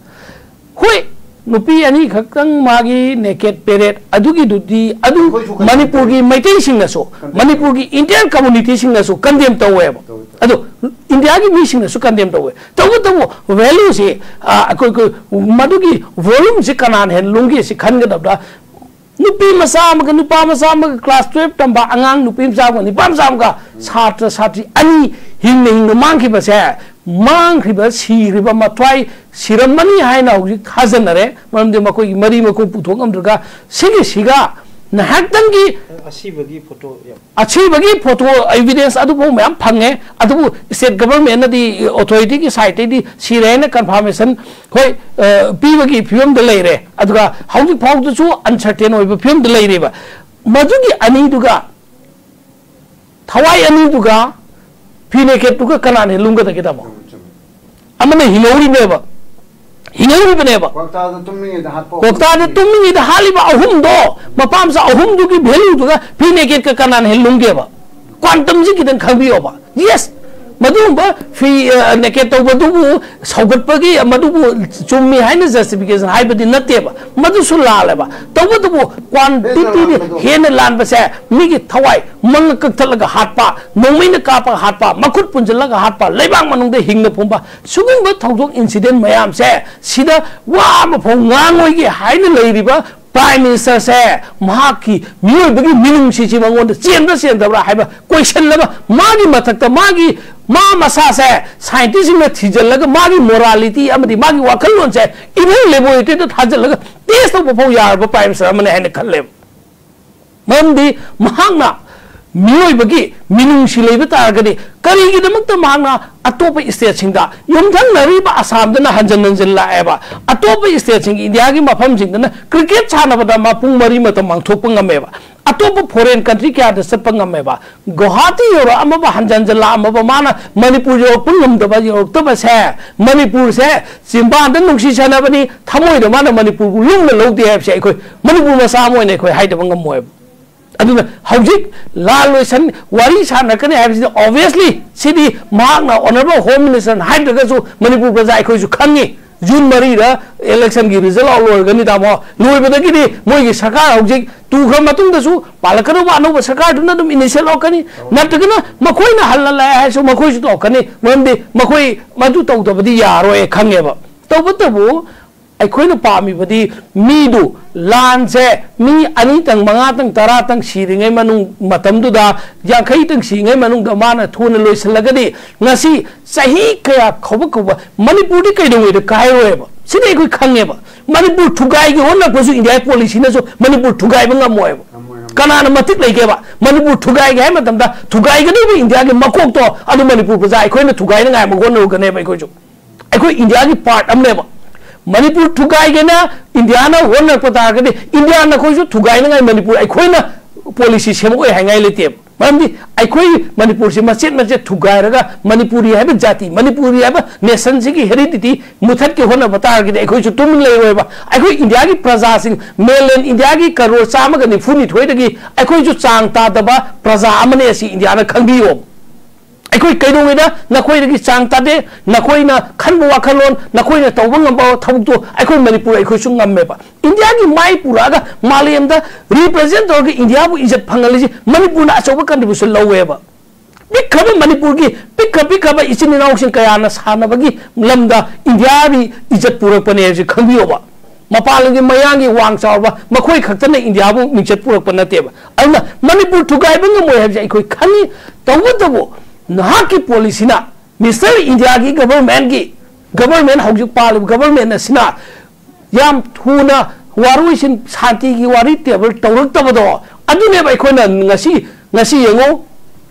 ꯍꯣꯏ, ꯅꯨꯄꯤ ꯑꯅꯤꯈꯛꯇꯪ ꯃꯥꯒꯤ ꯅꯦꯀꯦꯠ ꯄꯦꯔꯦꯠ ꯑꯗꯨꯒꯤꯗꯨꯗꯤ, ꯑꯗꯨ ꯑꯩꯈꯣꯏꯁꯨ ꯀꯟꯗꯦꯝ ꯃꯅꯤꯄꯨꯔꯒꯤ ꯇꯧꯋꯤ꯫ ꯃꯩꯇꯩꯁꯤꯡꯅꯁꯨ, ꯀꯟꯗꯦꯝ ꯃꯅꯤꯄꯨꯔꯒꯤ ꯏꯟꯗꯤꯌꯟ ꯀꯝꯃꯨꯅꯤꯇꯤꯁꯤꯡꯅꯁꯨ ꯀꯟꯗꯦꯝ ꯇꯧꯋꯦꯕ꯫ ꯇꯧꯋꯤ, ꯇꯧꯋꯤ꯫ ꯑꯗꯣ ꯏꯟꯗꯤꯌꯥꯒꯤ ꯃꯤꯁꯤꯡꯅꯁꯨ ꯀꯟꯗꯦꯝ ꯇꯧꯋꯦ꯫ ꯇꯧꯕꯇꯕꯨ ꯚꯦꯂꯨꯁꯤ, ꯑ, ꯑꯩꯈꯣꯏ, ꯑꯩꯈꯣꯏ ꯃꯗꯨꯒꯤ ꯚꯣꯂꯨꯝꯁꯤ ꯀꯅꯥꯅ ꯍꯦꯟꯅ ꯂꯨꯝꯒꯦ ꯁꯤ ꯈꯟꯒꯗꯕꯗ, ꯅꯨꯄꯤ ꯃꯆꯥ ꯑꯃꯒ ꯅꯨꯄꯥ ꯃꯆꯥ ꯑꯃꯒ, ꯀ꯭ꯂꯥꯁ ꯇꯨꯌꯦꯜꯞ ꯇꯝꯕ ꯑꯉꯥꯡ ꯅꯨꯄꯤ ꯃꯆꯥ ꯑꯃꯒ ꯅꯨꯄꯥ ꯃꯆꯥ ꯑꯃꯒ ꯁꯥꯇ꯭ꯔ ꯁꯥꯇ꯭ꯔꯤ ꯑꯅꯤ ꯍꯤꯡꯅ ꯍꯤꯡꯅ ꯃꯥꯡꯈꯤꯕꯁꯦ, ꯃꯥꯡꯈ꯭ꯔꯤꯕ, ꯁꯤꯈ꯭ꯔꯤꯕ ꯃꯊ꯭ꯋꯥꯏ ꯁꯤꯔꯝꯃꯅꯤ ꯍꯥꯏꯅ ꯍꯧꯖꯤꯛ ꯊꯥꯖꯅꯔꯦ꯫ ꯃꯔꯝꯗꯤ ꯃꯈꯣꯏꯒꯤ ꯃꯔꯤ ꯃꯈꯣꯡ ꯄꯨꯊꯣꯛ ꯉꯝꯗ꯭ꯔꯒ ꯁꯤꯒꯤꯁꯤꯒ ꯉꯥꯏꯍꯥꯛꯇꯪꯒꯤ ꯑꯁꯤꯕꯒꯤ ꯐꯣꯇꯣ ꯌꯥꯝ ꯑꯁꯤꯕꯒꯤ ꯐꯣꯇꯣ ꯑꯦꯚꯤꯗꯦꯟꯁ ꯑꯗꯨꯐꯥꯎ ꯃꯌꯥꯝ ꯐꯪꯉꯦ꯫ ꯑꯗꯨꯕꯨ ꯁ꯭ꯇꯦꯠ ꯒꯚꯔꯟꯃꯦꯟꯅꯗꯤ, ꯑꯣꯊꯣꯔꯤꯇꯤꯒꯤ ꯁꯥꯏꯠꯇꯩꯗꯤ ꯁꯤꯔꯦ ꯍꯥꯏꯅ ꯀꯟꯐꯥꯔꯃꯦꯁꯟ, ꯍꯣꯏ, ꯑ, ꯄꯤꯕꯒꯤ ꯐꯤꯕꯝꯗ ꯂꯩꯔꯦ꯫ ꯑꯗꯨꯒ ꯍꯧꯖꯤꯛ ꯐꯥꯎꯗꯁꯨ ꯑꯟꯁꯔꯇꯦꯟ ꯑꯣꯏꯕ ꯐꯤꯕꯝꯗ ꯂꯩꯔꯤꯕ꯫ ꯃꯗꯨꯒꯤ ꯑꯅꯤꯗꯨꯒ, ꯊꯋꯥꯏ ꯑꯅꯤꯗꯨꯒ, ꯐꯤ ꯅꯦꯀꯦꯠꯇꯨꯒ ꯀꯅꯥꯅ ꯂꯨꯝꯒꯗꯒꯦ, ꯇꯥꯃꯣ? ꯆꯨꯝꯃꯦ, ꯆꯨꯝꯃꯦ꯫ ꯑꯃꯅ ꯍꯤꯡꯍꯧꯔꯤꯅꯦꯕ, ꯍꯤꯡꯍꯧꯔꯤꯕꯅꯦꯕ꯫ ꯀ꯭ꯋꯥꯛꯇꯥꯗ ꯇꯨꯝꯃꯤꯉꯩꯗ ꯍꯥꯠꯄ ꯀ꯭ꯋꯥꯛꯇꯥꯗ ꯇꯨꯝꯃꯤꯉꯩꯗ ꯍꯥꯠꯂꯤꯕ ꯑꯍꯨꯝꯗꯣ, ꯃꯄꯥ ꯃꯆꯥ ꯑꯍꯨꯝꯗꯨꯒꯤ ꯚꯦꯂꯨꯗꯨꯒ ꯐꯤ ꯅꯦꯀꯦꯠꯀ ꯀꯅꯥꯅ ꯍꯦꯟꯅ ꯂꯨꯝꯒꯦꯕ? ꯀ꯭ꯋꯥꯟꯇꯝꯁꯤ ꯈꯤꯇꯪ ꯈꯪꯕꯤꯌꯣꯕ꯫ ꯌꯦꯁ, ꯃꯗꯨꯒꯨꯝꯕ ꯐꯤ ꯅꯦꯀꯦꯠ ꯇꯧꯕꯗꯨꯕꯨ ꯁꯧꯒꯠꯄꯒꯤ ꯃꯗꯨꯕꯨ ꯆꯨꯝꯃꯤ ꯍꯥꯏꯅ ꯖꯁꯇꯤꯐꯤꯀꯦꯁꯟ ꯍꯥꯏꯕꯗꯤ ꯅꯠꯇꯦꯕ, ꯃꯗꯨꯁꯨ ꯂꯥꯜꯂꯦꯕ꯫ ꯇꯧꯕꯇꯕꯨ ꯀ꯭ꯋꯥꯟꯇꯤꯇꯤꯗꯤ ꯍꯦꯟꯅ ꯂꯥꯟꯕꯁꯦ ꯃꯤꯒꯤ ꯊꯋꯥꯏ ꯃꯉꯛ ꯀꯛꯊꯠꯂꯒ ꯍꯥꯠꯄ, ꯅꯣꯡꯃꯩꯅ ꯀꯥꯞꯄꯒ ꯍꯥꯠꯄ, ꯃꯈꯨꯠ ꯄꯨꯟꯁꯤꯜꯂꯒ ꯍꯥꯠꯄ, ꯂꯩꯕꯥꯛ ꯃꯅꯨꯡꯗ ꯍꯤꯡꯅ ꯐꯨꯝꯕ, ꯁꯤꯒꯨꯝꯕ ꯊꯧꯗꯣꯛ ꯏꯟꯁꯤꯗꯦꯟ ꯃꯌꯥꯝꯁꯦ ꯁꯤꯗ ꯋꯥ ꯑꯃ ꯐꯥꯎ ꯉꯥꯡꯉꯣꯏꯒꯦ ꯍꯥꯏꯅ ꯂꯩꯔꯤꯕ ꯄ꯭ꯔꯥꯏꯝ ꯃꯤꯅꯤꯁꯇꯔꯁꯦ ꯃꯍꯥꯛꯀꯤ ꯃꯤꯑꯣꯏꯕꯒꯤ ꯃꯤꯅꯨꯡꯁꯤꯁꯤ ꯃꯉꯣꯟꯗ ꯆꯦꯟꯕ꯭ꯔꯥ ꯆꯦꯟꯗꯕ꯭ꯔꯥ ꯍꯥꯏꯕ ꯀꯣꯏꯁꯟ ꯑꯃ, ꯃꯥꯒꯤ ꯃꯊꯛꯇ ꯃꯥꯒꯤ, ꯃꯥ ꯃꯁꯥꯁꯦ ꯁꯥꯏꯟꯇꯤꯁꯁꯤꯡꯅ ꯊꯤꯖꯤꯜꯂꯒ ꯃꯥꯒꯤ ꯃꯣꯔꯥꯂꯤꯇꯤ ꯑꯃꯗꯤ ꯃꯥꯒꯤ ꯋꯥꯈꯜꯂꯣꯟꯁꯦ ꯏꯃꯨꯡ ꯂꯦꯕꯣꯔꯦꯇꯔꯤꯗ ꯊꯥꯖꯤꯜꯂꯒ ꯇꯦꯁ ꯇꯧꯕ ꯐꯥꯎ ꯌꯥꯔꯕ ꯄ꯭ꯔꯥꯏꯝ ꯃꯤꯅꯤꯁꯇꯔ ꯑꯃꯅꯤ ꯍꯥꯏꯅ ꯈꯜꯂꯦꯕ꯫ ꯃꯔꯝꯗꯤ ꯃꯍꯥꯛꯅ ꯃꯤꯑꯣꯏꯕꯒꯤ ꯃꯤꯅꯨꯡꯁꯤ ꯂꯩꯕ ꯇꯥꯔꯒꯗꯤ ꯀꯔꯤꯒꯤꯗꯃꯛꯇ ꯃꯍꯥꯛꯅ ꯑꯇꯣꯞꯄ ꯏꯁꯇꯦꯠꯁꯤꯡꯗ, ꯌꯨꯝꯊꯪꯅꯔꯤꯕ ꯑꯁꯥꯝꯗꯅ ꯍꯟꯖꯟ ꯍꯟꯖꯟ ꯂꯥꯛꯑꯦꯕ, ꯑꯇꯣꯞꯄ ꯏꯁꯇꯦꯠꯁꯤꯡ, ꯏꯟꯗꯤꯌꯥꯒꯤ ꯃꯐꯝꯁꯤꯡꯗꯅ ꯀ꯭ꯔꯤꯀꯦꯠ ꯁꯥꯟꯅꯕꯗ ꯃꯥ ꯄꯨꯡ ꯃꯔꯤ ꯃꯇꯝ ꯃꯥꯡꯊꯣꯛꯄ ꯉꯝꯃꯦꯕ, ꯑꯇꯣꯞꯄ ꯐꯣꯔꯦꯟ ꯀꯟꯇ꯭ꯔꯤ ꯀꯌꯥꯗ ꯆꯠꯄ ꯉꯝꯃꯦꯕ, ꯒꯨꯋꯥꯍꯥꯇꯤ ꯌꯧꯔꯛꯑꯝꯃꯕ, ꯍꯟꯖꯟ ꯍꯟꯖꯟ ꯂꯥꯛꯑꯝꯃꯕ, ꯃꯥꯅ ꯃꯅꯤꯄꯨꯔ ꯌꯧꯔꯛꯄ ꯉꯝꯗꯕ, ꯌꯧꯔꯛꯇꯕꯁꯦ, ꯃꯅꯤꯄꯨꯔꯁꯦ ꯆꯤꯝꯕꯥꯟꯗ ꯅꯨꯡꯁꯤ ꯁꯥꯟꯅꯕꯅꯤ, ꯊꯃꯣꯏꯗ ꯃꯥꯅ ꯃꯅꯤꯄꯨꯔꯕꯨ ꯂꯨꯝꯅ ꯂꯧꯗꯦ ꯍꯥꯏꯕꯁꯦ ꯑꯩꯈꯣꯏ ꯃꯅꯤꯄꯨꯔ ꯃꯆꯥ ꯑꯃ ꯑꯣꯏꯅ ꯑꯩꯈꯣꯏ ꯍꯥꯏꯗꯕ ꯉꯝꯃꯣꯏꯕ꯫ ꯑꯗꯨꯅ ꯍꯧꯖꯤꯛ ꯂꯥꯜ ꯂꯣꯏꯁꯟ ꯋꯥꯔꯤ ꯁꯥꯟꯅꯔꯛꯀꯅꯤ ꯍꯥꯏꯕꯁꯤꯗꯤ obviously ꯁꯤꯗꯤ ꯃꯍꯥꯛꯅ honourable home minister ꯍꯥꯏꯗ꯭ꯔꯒꯁꯨ ꯃꯅꯤꯄꯨꯔ ꯄ꯭ꯔꯖꯥ ꯑꯩꯈꯣꯏꯁꯨ ꯈꯪꯉꯤ꯫ ꯖꯨꯟ ꯃꯔꯤꯗ ꯏꯂꯦꯛꯁꯟꯒꯤ ꯔꯤꯖꯜ ꯑꯥꯎꯠ ꯂꯣꯏꯔꯒꯅꯤ, ꯇꯥꯃꯣ꯫ ꯂꯣꯏꯕꯗꯒꯤꯗꯤ ꯃꯣꯏꯒꯤ ꯁꯔꯀꯥꯔ ꯍꯧꯖꯤꯛ ꯇꯨꯈ꯭ꯔ ꯃꯇꯨꯡꯗꯁꯨ ꯄꯥꯜꯂꯛꯀꯗꯧꯕ ꯑꯅꯧꯕ ꯁꯔꯀꯥꯔꯗꯨꯅ ꯑꯗꯨꯝ ꯏꯅꯤꯁꯤꯌꯦꯠ ꯂꯧꯔꯛꯀꯅꯤ꯫ ꯅꯠꯇ꯭ꯔꯒꯅ ꯃꯈꯣꯏꯅ ꯍꯜꯂ ꯂꯥꯛꯑꯦ ꯍꯥꯏꯔꯁꯨ ꯃꯈꯣꯏꯁꯨ ꯇꯧꯔꯛꯀꯅꯤ꯫ ꯃꯔꯝꯗꯤ ꯃꯈꯣꯏ ꯃꯗꯨ ꯇꯧꯗꯕꯗꯤ ꯌꯥꯔꯣꯏ ꯈꯪꯉꯦꯕ꯫ ꯇꯧꯕꯇꯕꯨ ꯑꯩꯈꯣꯏꯅ ꯄꯥꯝꯃꯤꯕꯗꯤ ꯃꯤꯗꯨ, ꯂꯥꯟꯁꯦ ꯃꯤ ꯑꯅꯤꯇꯪ, ꯃꯉꯥꯇꯪ, ꯇꯔꯥꯇꯪ ꯁꯤꯔꯤꯉꯩ ꯃꯅꯨꯡ, ꯃꯇꯝꯗꯨꯗ ꯌꯥꯡꯈꯩꯇꯪ ꯁꯤꯔꯤꯉꯩ ꯃꯅꯨꯡꯗ ꯃꯥꯅ ꯊꯨꯅ ꯂꯣꯏꯁꯤꯜꯂꯒꯗꯤ ꯉꯁꯤ ꯆꯍꯤ ꯀꯌꯥ ꯈꯧꯕ ꯈꯧꯕ ꯃꯅꯤꯄꯨꯔꯗꯤ ꯀꯩꯗꯧꯉꯩꯗ ꯀꯥꯏꯔꯣꯏꯕ꯫ ꯁꯤꯗꯤ ꯑꯩꯈꯣꯏ ꯈꯪꯉꯦꯕ꯫ ꯃꯅꯤꯄꯨꯔ ꯊꯨꯒꯥꯏꯒꯦ ꯍꯣꯠꯅꯔꯛꯄꯁꯨ ꯏꯟꯗꯤꯌꯥꯒꯤ ꯄꯣꯂꯤꯁꯤꯅꯁꯨ ꯃꯅꯤꯄꯨꯔ ꯊꯨꯒꯥꯏꯕ ꯉꯝꯃꯣꯏꯕ꯫ ꯀꯅꯥꯅ ꯃꯇꯤꯛ ꯂꯩꯒꯦꯕ? ꯃꯅꯤꯄꯨꯔ ꯊꯨꯒꯥꯏꯒꯦ ꯍꯥꯏꯕ ꯃꯇꯝꯗ ꯊꯨꯒꯥꯏꯒꯗꯧꯕ ꯏꯟꯗꯤꯌꯥꯒꯤ ꯃꯀꯣꯛꯇꯣ ꯑꯗꯨ ꯃꯅꯤꯄꯨꯔ ꯄ꯭ꯔꯖꯥ ꯑꯩꯈꯣꯏꯅ ꯊꯨꯒꯥꯏꯅꯉꯥꯏ ꯑꯃ ꯍꯣꯠꯅꯔꯨꯒꯅꯦꯕ ꯑꯩꯈꯣꯏꯁꯨ꯫ ꯑꯩꯈꯣꯏ ꯏꯟꯗꯤꯌꯥꯒꯤ ꯄꯥꯔꯠ ꯑꯃꯅꯦꯕ꯫ ꯃꯅꯤꯄꯨꯔ ꯊꯨꯒꯥꯏꯒꯦꯅ ꯏꯟꯗꯤꯌꯥꯅ ꯍꯣꯠꯅꯔꯛꯄ ꯇꯥꯔꯒꯗꯤ ꯏꯟꯗꯤꯌꯥꯅ ꯑꯩꯈꯣꯏꯁꯨ ꯊꯨꯒꯥꯏꯅꯉꯥꯏ ꯃꯅꯤꯄꯨꯔ ꯑꯩꯈꯣꯏꯅ ꯄꯣꯂꯤꯁꯤ ꯁꯦꯝꯃꯛꯑꯣꯏ ꯍꯥꯏꯉꯥꯏ ꯂꯩꯇꯦꯕ꯫ ꯃꯔꯝꯗꯤ ꯑꯩꯈꯣꯏ ꯃꯅꯤꯄꯨꯔꯁꯤ ꯃꯆꯦꯠ ꯃꯆꯦꯠ ꯊꯨꯒꯥꯏꯔꯒ ꯃꯅꯤꯄꯨꯔꯤ ꯍꯥꯏꯕ ꯖꯥꯇꯤ, ꯃꯅꯤꯄꯨꯔꯤ ꯍꯥꯏꯕ ꯅꯦꯁꯟꯁꯤꯒꯤ ꯍꯦꯔꯤꯗꯤꯇꯤ ꯃꯨꯊꯠꯀꯦ ꯍꯣꯠꯅꯕ ꯇꯥꯔꯒꯗꯤ ꯑꯩꯈꯣꯏꯁꯨ ꯇꯨꯃꯤꯟ ꯂꯩꯔꯣꯏꯕ꯫ ꯑꯩꯈꯣꯏ ꯏꯟꯗꯤꯌꯥꯒꯤ ꯄ꯭ꯔꯖꯥꯁꯤꯡ, ꯃꯦꯟꯂꯦꯟ ꯏꯟꯗꯤꯌꯥꯒꯤ ꯀꯔꯣꯔ ꯆꯥꯝꯃꯒ ꯅꯤꯐꯨ ꯅꯤꯊꯣꯏꯗꯒꯤ ꯑꯩꯈꯣꯏꯁꯨ ꯆꯥꯡ ꯇꯥꯗꯕ ꯄ꯭ꯔꯖꯥ ꯑꯃꯅꯤ, ꯑꯁꯤ ꯏꯟꯗꯤꯌꯥꯅ ꯈꯪꯕꯤꯌꯣꯕ꯫ ꯑꯩꯈꯣꯏ ꯀꯩꯗꯧꯉꯩꯗ ꯅꯈꯣꯏꯗꯒꯤ ꯆꯥꯡ ꯇꯥꯗꯦ꯫ ꯅꯈꯣꯏꯅ ꯈꯟꯕ ꯋꯥꯈꯜꯂꯣꯟ, ꯅꯈꯣꯏꯅ ꯇꯧꯕ ꯉꯝꯕ ꯊꯕꯛꯇꯣ ꯑꯩꯈꯣꯏ ꯃꯅꯤꯄꯨꯔ ꯑꯩꯈꯣꯏꯁꯨ ꯉꯝꯃꯦꯕ꯫ ꯏꯟꯗꯤꯌꯥꯒꯤ ꯃꯥꯏ ꯄꯨꯔꯛꯑꯒ ꯃꯥꯂꯦꯝꯗ ꯔꯤꯄ꯭ꯔꯖꯦꯟ ꯇꯧꯔꯒ ꯏꯟꯗꯤꯌꯥꯕꯨ ꯏꯖꯠ ꯐꯪꯍꯜꯂꯤꯁꯤ ꯃꯅꯤꯄꯨꯔꯅ ꯑꯆꯧꯕ ꯀꯟꯇ꯭ꯔꯤꯕ꯭ꯌꯨꯁꯟ ꯂꯧꯋꯦꯕ꯫ ꯄꯤꯛꯈ꯭ꯔꯕ ꯃꯅꯤꯄꯨꯔꯒꯤ ꯄꯤꯛꯈ꯭ꯔ ꯄꯤꯛꯈ꯭ꯔꯕ ꯏꯆꯤꯟ ꯏꯅꯥꯎꯁꯤꯡ ꯀꯌꯥꯅ ꯁꯥꯟꯅꯕꯒꯤ ꯂꯝꯗ ꯏꯟꯗꯤꯌꯥꯒꯤ ꯏꯖꯠ ꯄꯨꯔꯛꯄꯅꯦ ꯍꯥꯏꯕꯁꯤ ꯈꯪꯕꯤꯌꯣꯕ꯫ ꯃꯄꯥꯟ ꯂꯝꯒꯤ ꯃꯌꯥꯡꯒꯤ ꯋꯥꯡ ꯆꯥꯎꯔꯕ ꯃꯈꯣꯏ ꯈꯛꯇꯅ ꯏꯟꯗꯤꯌꯥꯕꯨ ꯃꯤꯡꯆꯠ ꯄꯨꯔꯛꯄ ꯅꯠꯇꯦꯕ꯫ ꯑꯗꯨꯅ ꯃꯅꯤꯄꯨꯔ ꯊꯨꯒꯥꯏꯕ ꯉꯝꯃꯣꯏ ꯍꯥꯏꯕꯁꯦ ꯑꯩꯈꯣꯏ ꯈꯪꯉꯤ꯫ ꯇꯧꯕꯇꯕꯨ ꯅꯍꯥꯛꯀꯤ ꯄꯣꯂꯤꯁꯤꯅ, ꯃꯤꯁꯇꯔ ꯏꯟꯗꯤꯌꯥꯒꯤ ꯒꯚꯔꯟꯃꯦꯟꯒꯤ, ꯒꯚꯔꯟꯃꯦꯟ ꯍꯧꯖꯤꯛ ꯄꯥꯜꯂꯤꯕ ꯒꯚꯔꯟꯃꯦꯟ ꯑꯁꯤꯅ ꯌꯥꯝ ꯊꯨꯅ ꯋꯥꯔꯣꯏꯁꯤꯟ, ꯁꯥꯟꯇꯤꯒꯤ ꯋꯥꯔꯤ ꯇꯦꯕꯜ ꯇꯧꯔꯛꯇꯕꯗꯣ, ꯑꯗꯨꯅꯦꯕ ꯑꯩꯈꯣꯏꯅ ꯉꯁꯤ, ꯉꯁꯤ ꯌꯦꯡꯉꯨ,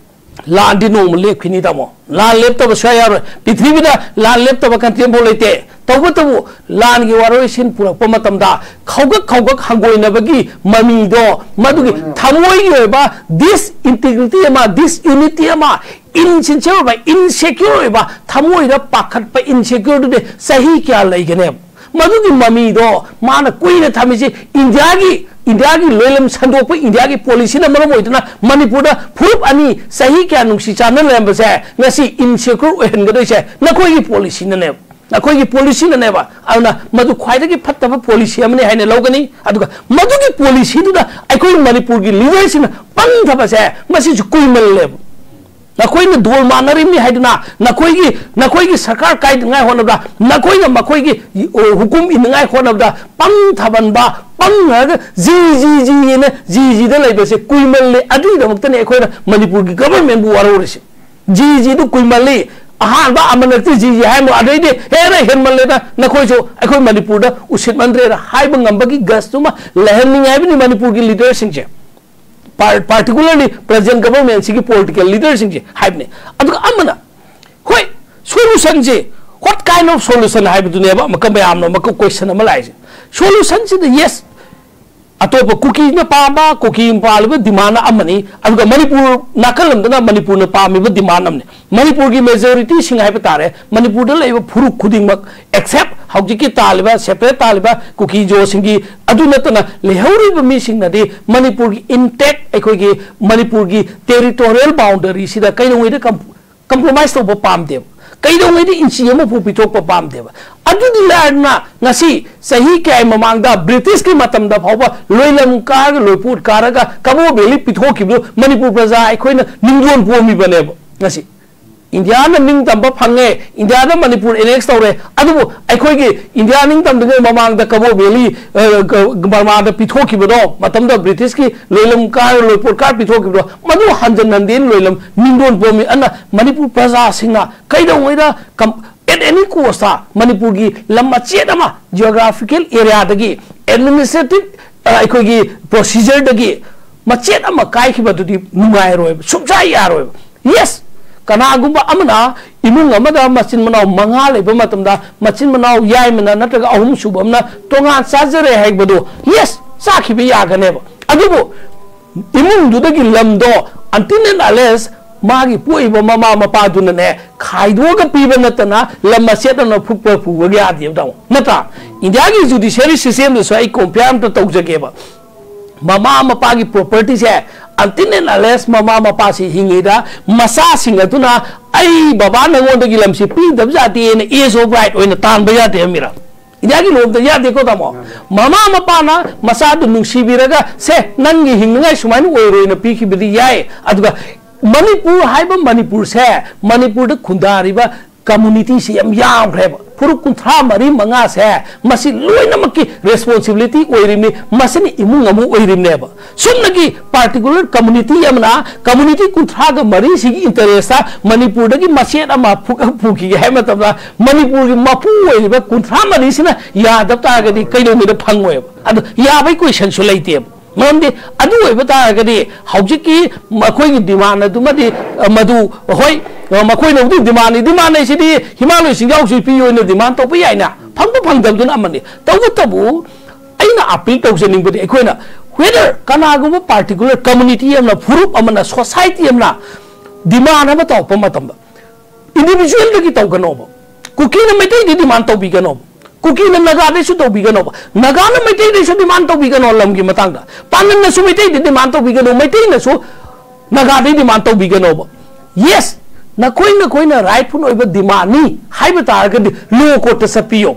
ꯂꯥꯟꯗꯤ ꯅꯣꯡꯃ ꯂꯦꯞꯈꯤꯅꯤ, ꯇꯥꯃꯣ꯫ ꯂꯥꯟ ꯂꯦꯞꯇꯕ ꯁꯨꯡꯌꯥ ꯌꯥꯔꯣꯏ꯫ ꯄ꯭ꯔꯤꯊꯤꯕꯤꯗ ꯂꯥꯟ ꯂꯦꯞꯇꯕ ꯀꯟꯇ꯭ꯔꯤ ꯑꯃꯐꯥꯎ ꯂꯩꯇꯦ꯫ ꯇꯧꯕꯇꯕꯨ ꯂꯥꯟꯒꯤ ꯋꯥꯔꯣꯏꯁꯤꯟ ꯄꯨꯔꯛꯄ ꯃꯇꯝꯗ ꯈꯧꯒꯛ ꯈꯧꯒꯛ ꯍꯪꯒꯣꯏꯅꯕꯒꯤ ꯃꯃꯤꯗꯣ, ꯃꯗꯨꯒꯤ ꯊꯃꯣꯏꯒꯤ ꯑꯣꯏꯕ ꯗꯤꯁ ꯏꯟꯇꯤꯒ꯭ꯔꯤꯇꯤ ꯑꯃ, ꯗꯤꯁ ꯌꯨꯅꯤꯇꯤ ꯑꯃ, ꯏꯟꯁꯤꯟꯁꯤꯌꯔ ꯑꯣꯏꯕ, ꯏꯟꯁꯦꯀ꯭ꯌꯣꯔ ꯑꯣꯏꯕ, ꯊꯃꯣꯏꯗ ꯄꯥꯈꯠꯄ, ꯏꯟꯁꯦꯀ꯭ꯌꯣꯔꯗꯨꯗꯤ ꯆꯍꯤ ꯀꯌꯥ ꯂꯩꯒꯅꯦꯕ? ꯃꯗꯨꯒꯤ ꯃꯃꯤꯗꯣ ꯃꯥꯅ ꯀꯨꯏꯅ ꯊꯝꯃꯤꯁꯤ ꯏꯟꯗꯤꯌꯥꯒꯤ, ꯏꯟꯗꯤꯌꯥꯒꯤ ꯂꯣꯏꯂꯝ ꯁꯟꯗꯣꯛꯄ, ꯏꯟꯗꯤꯌꯥꯒꯤ ꯄꯣꯂꯤꯁꯤꯅ ꯃꯔꯝ ꯑꯣꯏꯗꯨꯅ ꯃꯅꯤꯄꯨꯔꯗ ꯐꯨꯔꯨꯞ ꯑꯅꯤ ꯆꯍꯤ ꯀꯌꯥ ꯅꯨꯡꯁꯤ ꯆꯥꯟꯅ ꯂꯩꯔꯝꯕꯁꯦ ꯉꯁꯤ ꯏꯟꯁꯦꯀ꯭ꯌꯣꯔ ꯑꯣꯏꯍꯟꯒꯗꯣꯏꯁꯦ ꯅꯈꯣꯏꯒꯤ ꯄꯣꯂꯤꯁꯤꯅꯅꯦꯕ, ꯅꯈꯣꯏꯒꯤ ꯄꯣꯂꯤꯁꯤꯅꯅꯦꯕ꯫ ꯑꯗꯨꯅ ꯃꯗꯨ ꯈ꯭ꯋꯥꯏꯗꯒꯤ ꯐꯠꯇꯕ ꯄꯣꯂꯤꯁꯤ ꯑꯃꯅꯤ ꯍꯥꯏꯅ ꯂꯧꯒꯅꯤ꯫ ꯑꯗꯨꯒ ꯃꯗꯨꯒꯤ ꯄꯣꯂꯤꯁꯤꯗꯨꯗ ꯑꯩꯈꯣꯏ ꯃꯅꯤꯄꯨꯔꯒꯤ ꯂꯤꯗꯔꯁꯤꯡꯅ ꯄꯪꯊꯕꯁꯦ ꯃꯁꯤꯁꯨ ꯀꯨꯏꯃꯜꯂꯦꯕ꯫ ꯅꯈꯣꯏꯅ ꯗꯣꯜ ꯃꯥꯟꯅꯔꯤꯕꯅꯤ ꯍꯥꯏꯗꯨꯅ ꯅꯈꯣꯏꯒꯤ, ꯅꯈꯣꯏꯒꯤ ꯁꯔꯀꯥꯔ ꯀꯥꯏꯗꯅꯉꯥꯏ ꯍꯣꯠꯅꯕꯗ, ꯅꯈꯣꯏꯅ ꯃꯈꯣꯏꯒꯤ, ꯑꯣ, ꯍꯨꯀꯨꯝ ꯏꯟꯅꯉꯥꯏ ꯍꯣꯠꯅꯕꯗ ꯄꯪ ꯊꯥꯕꯟꯕ, ꯄꯪꯉꯒ ꯖꯤ, ꯖꯤ, ꯖꯤ ꯍꯥꯏꯅ ꯖꯤ, ꯖꯤꯗ ꯂꯩꯕꯁꯦ ꯀꯨꯏꯃꯜꯂꯦ꯫ ꯑꯗꯨꯒꯤꯗꯃꯛꯇꯅꯦ ꯑꯩꯈꯣꯏꯅ ꯃꯅꯤꯄꯨꯔꯒꯤ ꯒꯚꯔꯟꯃꯦꯟꯕꯨ ꯋꯥꯔꯧꯔꯤꯁꯦ꯫ ꯖꯤ, ꯖꯤꯗꯨ ꯀꯨꯏꯃꯜꯂꯤ꯫ ꯑꯍꯥꯟꯕ ꯑꯃꯅꯛꯇꯤ ꯖꯤ, ꯖꯤ ꯍꯥꯏꯔꯝꯃꯣ, ꯑꯗꯩꯗꯤ ꯍꯦꯟꯅ ꯍꯦꯟꯃꯜꯂꯦꯗ꯫ ꯅꯈꯣꯏꯁꯨ ꯑꯩꯈꯣꯏ ꯃꯅꯤꯄꯨꯔꯗ ꯎꯁꯤꯠꯃꯟꯗ꯭ꯔꯦꯅ ꯍꯥꯏꯕ ꯉꯝꯕꯒꯤ ꯒꯁꯇꯨꯃ ꯂꯩꯍꯟꯅꯤꯡꯉꯦ ꯍꯥꯏꯕꯅꯤ ꯃꯅꯤꯄꯨꯔꯒꯤ ꯂꯤꯗꯔꯁꯤꯡꯁꯦ꯫ Par-, particularly present government ꯁꯤꯒꯤ political leader ꯁꯤꯡꯁꯦ ꯍꯥꯏꯕꯅꯦ꯫ ꯑꯗꯨꯒ ꯑꯃꯅ, ꯍꯣꯏ, solution say, what kind of solution ꯍꯥꯏꯕꯗꯨꯅꯦꯕ ꯑꯃꯨꯛꯀ ꯃꯌꯥꯝꯅ ꯑꯃꯨꯛꯀ question ꯑꯃ ꯂꯥꯛꯏꯁꯦ꯫ Solution ꯁꯤꯗ, yes, ꯑꯇꯣꯞꯄ ꯀꯨꯀꯤꯅ ꯄꯥꯝꯕ, ꯀꯨꯀꯤ ꯄꯥꯜꯂꯤꯕ demand ꯑꯃꯅꯤ, ꯑꯗꯨꯒ ꯃꯅꯤꯄꯨꯔ ꯅꯥꯀꯜ ꯑꯃꯗꯅ ꯃꯅꯤꯄꯨꯔꯅ ꯄꯥꯝꯃꯤꯕ demand ꯑꯃꯅꯤ꯫ ꯃꯅꯤꯄꯨꯔꯒꯤ majority ꯁꯤꯡ ꯍꯥꯏꯕ ꯇꯥꯔꯦ, ꯃꯅꯤꯄꯨꯔꯗ ꯂꯩꯕ ꯐꯨꯔꯨꯞ ꯈꯨꯗꯤꯡꯃꯛ, except ꯍꯧꯖꯤꯛꯀꯤ ꯇꯥꯜꯂꯤꯕ, separate ꯇꯥꯜꯂꯤꯕ ꯀꯨꯀꯤ ꯖꯣꯁꯤꯡꯒꯤ, ꯑꯗꯨ ꯅꯠꯇꯅ ꯂꯩꯍꯧꯔꯤꯕ ꯃꯤꯁꯤꯡꯅꯗꯤ ꯃꯅꯤꯄꯨꯔꯒꯤ intact, ꯑꯩꯈꯣꯏꯒꯤ ꯃꯅꯤꯄꯨꯔꯒꯤ territorial boundary ꯁꯤꯗ ꯀꯩꯗꯧꯉꯩꯗ ꯀꯝ-, ꯀꯝꯄ꯭ꯔꯣꯃꯥꯏꯁ ꯇꯧꯕ ꯄꯥꯝꯗꯦꯕ꯫ ꯀꯩꯗꯧꯉꯩꯗ ꯏꯟꯆꯤ ꯑꯃꯐꯥꯎ ꯄꯤꯊꯣꯛꯄ ꯄꯥꯝꯗꯦꯕ꯫ ꯑꯗꯨꯗꯤ ꯂꯥꯏꯔꯅ ꯉꯁꯤ ꯆꯍꯤ ꯀꯌꯥꯒꯤ ꯃꯃꯥꯡꯗ ꯕ꯭ꯔꯤꯇꯤꯁꯀꯤ ꯃꯇꯝꯗ ꯐꯥꯎꯕ ꯂꯣꯏꯂꯝ ꯀꯥꯔꯒ ꯂꯣꯏꯄꯣꯠ ꯀꯥꯔꯒ ꯀꯕꯣ ꯚꯦꯂꯤ ꯄꯤꯊꯣꯛꯈꯤꯕꯗꯨ ꯃꯅꯤꯄꯨꯔ ꯄ꯭ꯔꯖꯥ ꯑꯩꯈꯣꯏꯅ ꯅꯤꯡꯗꯣꯟ ꯄꯣꯝꯃꯤꯕꯅꯦꯕ꯫ ꯉꯁꯤ ꯏꯟꯗꯤꯌꯥꯅ ꯅꯤꯡꯇꯝꯕ ꯐꯪꯉꯦ, ꯏꯟꯗꯤꯌꯥꯗ ꯃꯅꯤꯄꯨꯔ ꯑꯦꯅꯦꯛꯁ ꯇꯧꯔꯦ, ꯑꯗꯨꯕꯨ ꯑꯩꯈꯣꯏꯒꯤ ꯏꯟꯗꯤꯌꯥ ꯅꯤꯡꯇꯝꯗ꯭ꯔꯤꯉꯩ ꯃꯃꯥꯡꯗ ꯀꯕꯣ ꯚꯦꯂꯤ, ꯑ, ꯀ-, ꯕꯔꯃꯥꯗ ꯄꯤꯊꯣꯛꯈꯤꯕꯗꯣ, ꯃꯇꯝꯗ ꯕ꯭ꯔꯤꯇꯤꯁꯀꯤ ꯂꯣꯏꯂꯝ ꯀꯥꯔ, ꯂꯣꯏꯄꯣꯠ ꯀꯥꯔ ꯄꯤꯊꯣꯛꯈꯤꯕꯗꯣ, ꯃꯗꯨ ꯍꯟꯖꯟ ꯍꯟꯖꯤꯟ ꯂꯣꯏꯂꯝ ꯅꯤꯡꯗꯣꯟ ꯄꯣꯝꯃꯤ꯫ ꯑꯗꯨꯅ ꯃꯅꯤꯄꯨꯔ ꯄ꯭ꯔꯖꯥꯁꯤꯡꯅ ꯀꯩꯗꯧꯉꯩꯗ ꯀꯝ-, at any cost ꯇ ꯃꯅꯤꯄꯨꯔꯒꯤ ꯂꯝ ꯃꯆꯦꯠ ꯑꯃ geographical area ꯗꯒꯤ, administrative, ꯑ, ꯑꯩꯈꯣꯏꯒꯤ procedure ꯗꯒꯤ ꯃꯆꯦꯠ ꯑꯃ ꯀꯥꯏꯈꯤꯕꯗꯨꯗꯤ ꯅꯨꯡꯉꯥꯏꯔꯣꯏꯕ, ꯁꯨꯡꯌꯥ ꯌꯥꯔꯣꯏꯕ꯫ Yes, ꯀꯅꯥꯒꯨꯝꯕ ꯑꯃꯅ ꯏꯃꯨꯡ ꯑꯃꯗ ꯃꯆꯤꯟ ꯃꯅꯥꯎ ꯃꯉꯥ ꯂꯩꯕ ꯃꯇꯝꯗ ꯃꯆꯤꯟ ꯃꯅꯥꯎ ꯌꯥꯏꯃꯅ ꯅꯠꯇ꯭ꯔꯒ ꯑꯍꯨꯝ ꯁꯨꯕ ꯑꯃꯅ ꯇꯣꯉꯥꯟ ꯆꯥꯖꯔꯦ ꯍꯥꯏꯕꯗꯣ, yes, ꯆꯥꯈꯤꯕ ꯌꯥꯒꯅꯦꯕ꯫ ꯑꯗꯨꯕꯨ ꯏꯃꯨꯡꯗꯨꯗꯒꯤ ꯂꯝꯗꯣ until and unless ꯃꯥꯒꯤ ꯄꯣꯛꯏꯕ ꯃꯃꯥ ꯃꯄꯥꯗꯨꯅꯅꯦ ꯈꯥꯏꯗꯣꯛꯑꯒ ꯄꯤꯕ ꯅꯠꯇꯅ ꯂꯝ ꯃꯆꯦꯠ ꯑꯃ ꯐꯨꯛꯄ ꯐꯨꯕꯒ ꯌꯥꯗꯦꯕ, ꯇꯥꯃꯣ, ꯅꯠꯇ꯭ꯔꯥ? ꯏꯟꯗꯤꯌꯥꯒꯤ judiciary system ꯗꯁꯨ ꯑꯩ compare ꯑꯝꯇ ꯇꯧꯖꯒꯦꯕ꯫ ꯃꯃꯥ ꯃꯄꯥꯒꯤ property say until and unless ꯃꯃꯥ ꯃꯄꯥꯁꯤ ꯍꯤꯡꯉꯤꯗ ꯃꯆꯥꯁꯤꯡ ꯑꯗꯨꯅ "ꯑꯩ ꯕꯕꯥ ꯅꯉꯣꯟꯗꯒꯤ ꯂꯝꯁꯤ ꯄꯤꯗꯕ ꯌꯥꯗꯦꯅ" as of right ꯑꯣꯏꯅ ꯇꯥꯟꯕ ꯌꯥꯗꯦ ꯍꯥꯏꯕ ꯃꯤꯔ? ꯏꯟꯗꯤꯌꯥꯒꯤ ꯂꯣꯝꯗ ꯌꯥꯗꯦꯀꯣ, ꯇꯥꯃꯣ꯫ ꯃꯃꯥ ꯃꯄꯥꯅ ꯃꯆꯥꯗꯨ ꯅꯨꯡꯁꯤꯕꯤꯔꯒ, "ꯁꯦ, ꯅꯪꯒꯤ ꯍꯤꯡꯅꯉꯥꯏ ꯁꯨꯃꯥꯏꯅ ꯑꯣꯏꯔꯣꯏꯅ" ꯄꯤꯈꯤꯕꯗꯤ ꯌꯥꯏ꯫ ꯑꯗꯨꯒ ꯃꯅꯤꯄꯨꯔ ꯍꯥꯏꯕ ꯃꯅꯤꯄꯨꯔꯁꯦ, ꯃꯅꯤꯄꯨꯔꯗ ꯈꯨꯟꯗꯥꯔꯤꯕ community ꯁꯤ ꯌꯥꯝ ꯌꯥꯝꯈ꯭ꯔꯦꯕ꯫ ꯐꯨꯔꯨꯞ ꯀꯨꯟꯊ꯭ꯔꯥ ꯃꯔꯤ ꯃꯉꯥꯁꯦ ꯃꯁꯤ ꯂꯣꯏꯅꯃꯛꯀꯤ responsibility ꯑꯣꯏꯔꯤꯕꯅꯤ, ꯃꯁꯤꯅ ꯏꯃꯨꯡ ꯑꯃ ꯑꯣꯏꯔꯤꯕꯅꯦꯕ꯫ ꯁꯨꯞꯅꯒꯤ particular community ꯑꯃꯅ community ꯀꯨꯟꯊ꯭ꯔꯥꯒ ꯃꯔꯤꯁꯤꯒꯤ interest ꯇ ꯃꯅꯤꯄꯨꯔꯗꯒꯤ ꯃꯆꯦꯠ ꯑꯃ ꯐꯨ-, ꯐꯨꯈꯤꯒꯦ ꯍꯥꯏꯕ ꯃꯇꯝꯗ ꯃꯅꯤꯄꯨꯔꯒꯤ ꯃꯄꯨ ꯑꯣꯏꯔꯤꯕ ꯀꯨꯟꯊ꯭ꯔꯥ ꯃꯔꯤꯁꯤꯅ ꯌꯥꯗꯕ ꯇꯥꯔꯒꯗꯤ ꯀꯩꯗꯧꯉꯩꯗ ꯐꯪꯉꯣꯏꯕ꯫ ꯑꯗꯣ ꯌꯥꯕꯒꯤ question ꯁꯨ ꯂꯩꯇꯦꯕ꯫ ꯃꯔꯝꯗꯤ ꯑꯗꯨ ꯑꯣꯏꯕ ꯇꯥꯔꯒꯗꯤ ꯍꯧꯖꯤꯛꯀꯤ ꯃꯈꯣꯏꯒꯤ demand ꯑꯗꯨꯃꯗꯤ, ꯑ, ꯃꯗꯨ, ꯍꯣꯏ, ꯑ, ꯃꯈꯣꯏꯅꯕꯨꯗꯤ demand ꯅꯤ, demand ꯍꯥꯏꯁꯤꯗꯤ ꯍꯤꯃꯥꯂꯣꯏ ꯆꯤꯡꯖꯥꯎꯁꯤ ꯄꯤꯌꯨ ꯑꯣꯏꯅ demand ꯇꯧꯕ ꯌꯥꯏꯅ, ꯐꯪꯕ ꯐꯪꯗꯕꯗꯨꯅ ꯑꯃꯅꯤ꯫ ꯇꯧꯕꯇꯕꯨ ꯑꯩꯅ appeal ꯇꯧꯖꯅꯤꯡꯕꯗꯤ ꯑꯩꯈꯣꯏꯅ whether ꯀꯅꯥꯒꯨꯝꯕ particular community ꯑꯃꯅ, ꯐꯨꯔꯨꯞ ꯑꯃꯅ, society ꯑꯃꯅ demand ꯑꯃ ꯇꯧꯔꯛꯄ ꯃꯇꯝꯗ individual ꯗꯒꯤ ꯇꯧꯒꯅꯣꯕ꯫ ꯀꯨꯀꯤꯅ ꯃꯩꯇꯩꯗꯤ demand ꯇꯧꯕꯤꯒꯅꯣꯕ꯫ ꯀꯨꯀꯤꯅ ꯅꯥꯒꯥꯗꯩꯁꯨ ꯇꯧꯕꯤꯒꯅꯣꯕ꯫ ꯅꯥꯒꯥꯅ ꯃꯩꯇꯩꯗꯩꯁꯨ demand ꯇꯧꯕꯤꯒꯅꯣ ꯂꯝꯒꯤ ꯃꯇꯥꯡꯗ꯫ ꯄꯥꯡꯒꯜꯅꯁꯨ ꯃꯩꯇꯩꯗ demand ꯇꯧꯕꯤꯒꯅꯣ, ꯃꯩꯇꯩꯅꯁꯨ ꯅꯥꯒꯥꯗꯩ demand ꯇꯧꯕꯤꯒꯅꯣꯕ꯫ Yes, ꯅꯈꯣꯏ ꯅꯈꯣꯏꯅ ꯔꯥꯏꯠꯐꯨꯜ ꯑꯣꯏꯕ ꯗꯤꯃꯥꯟꯅꯤ ꯍꯥꯏꯕ ꯇꯥꯔꯒꯗꯤ ꯂꯣ ꯀꯣꯔꯠꯇ ꯆꯠꯄꯤꯌꯣ꯫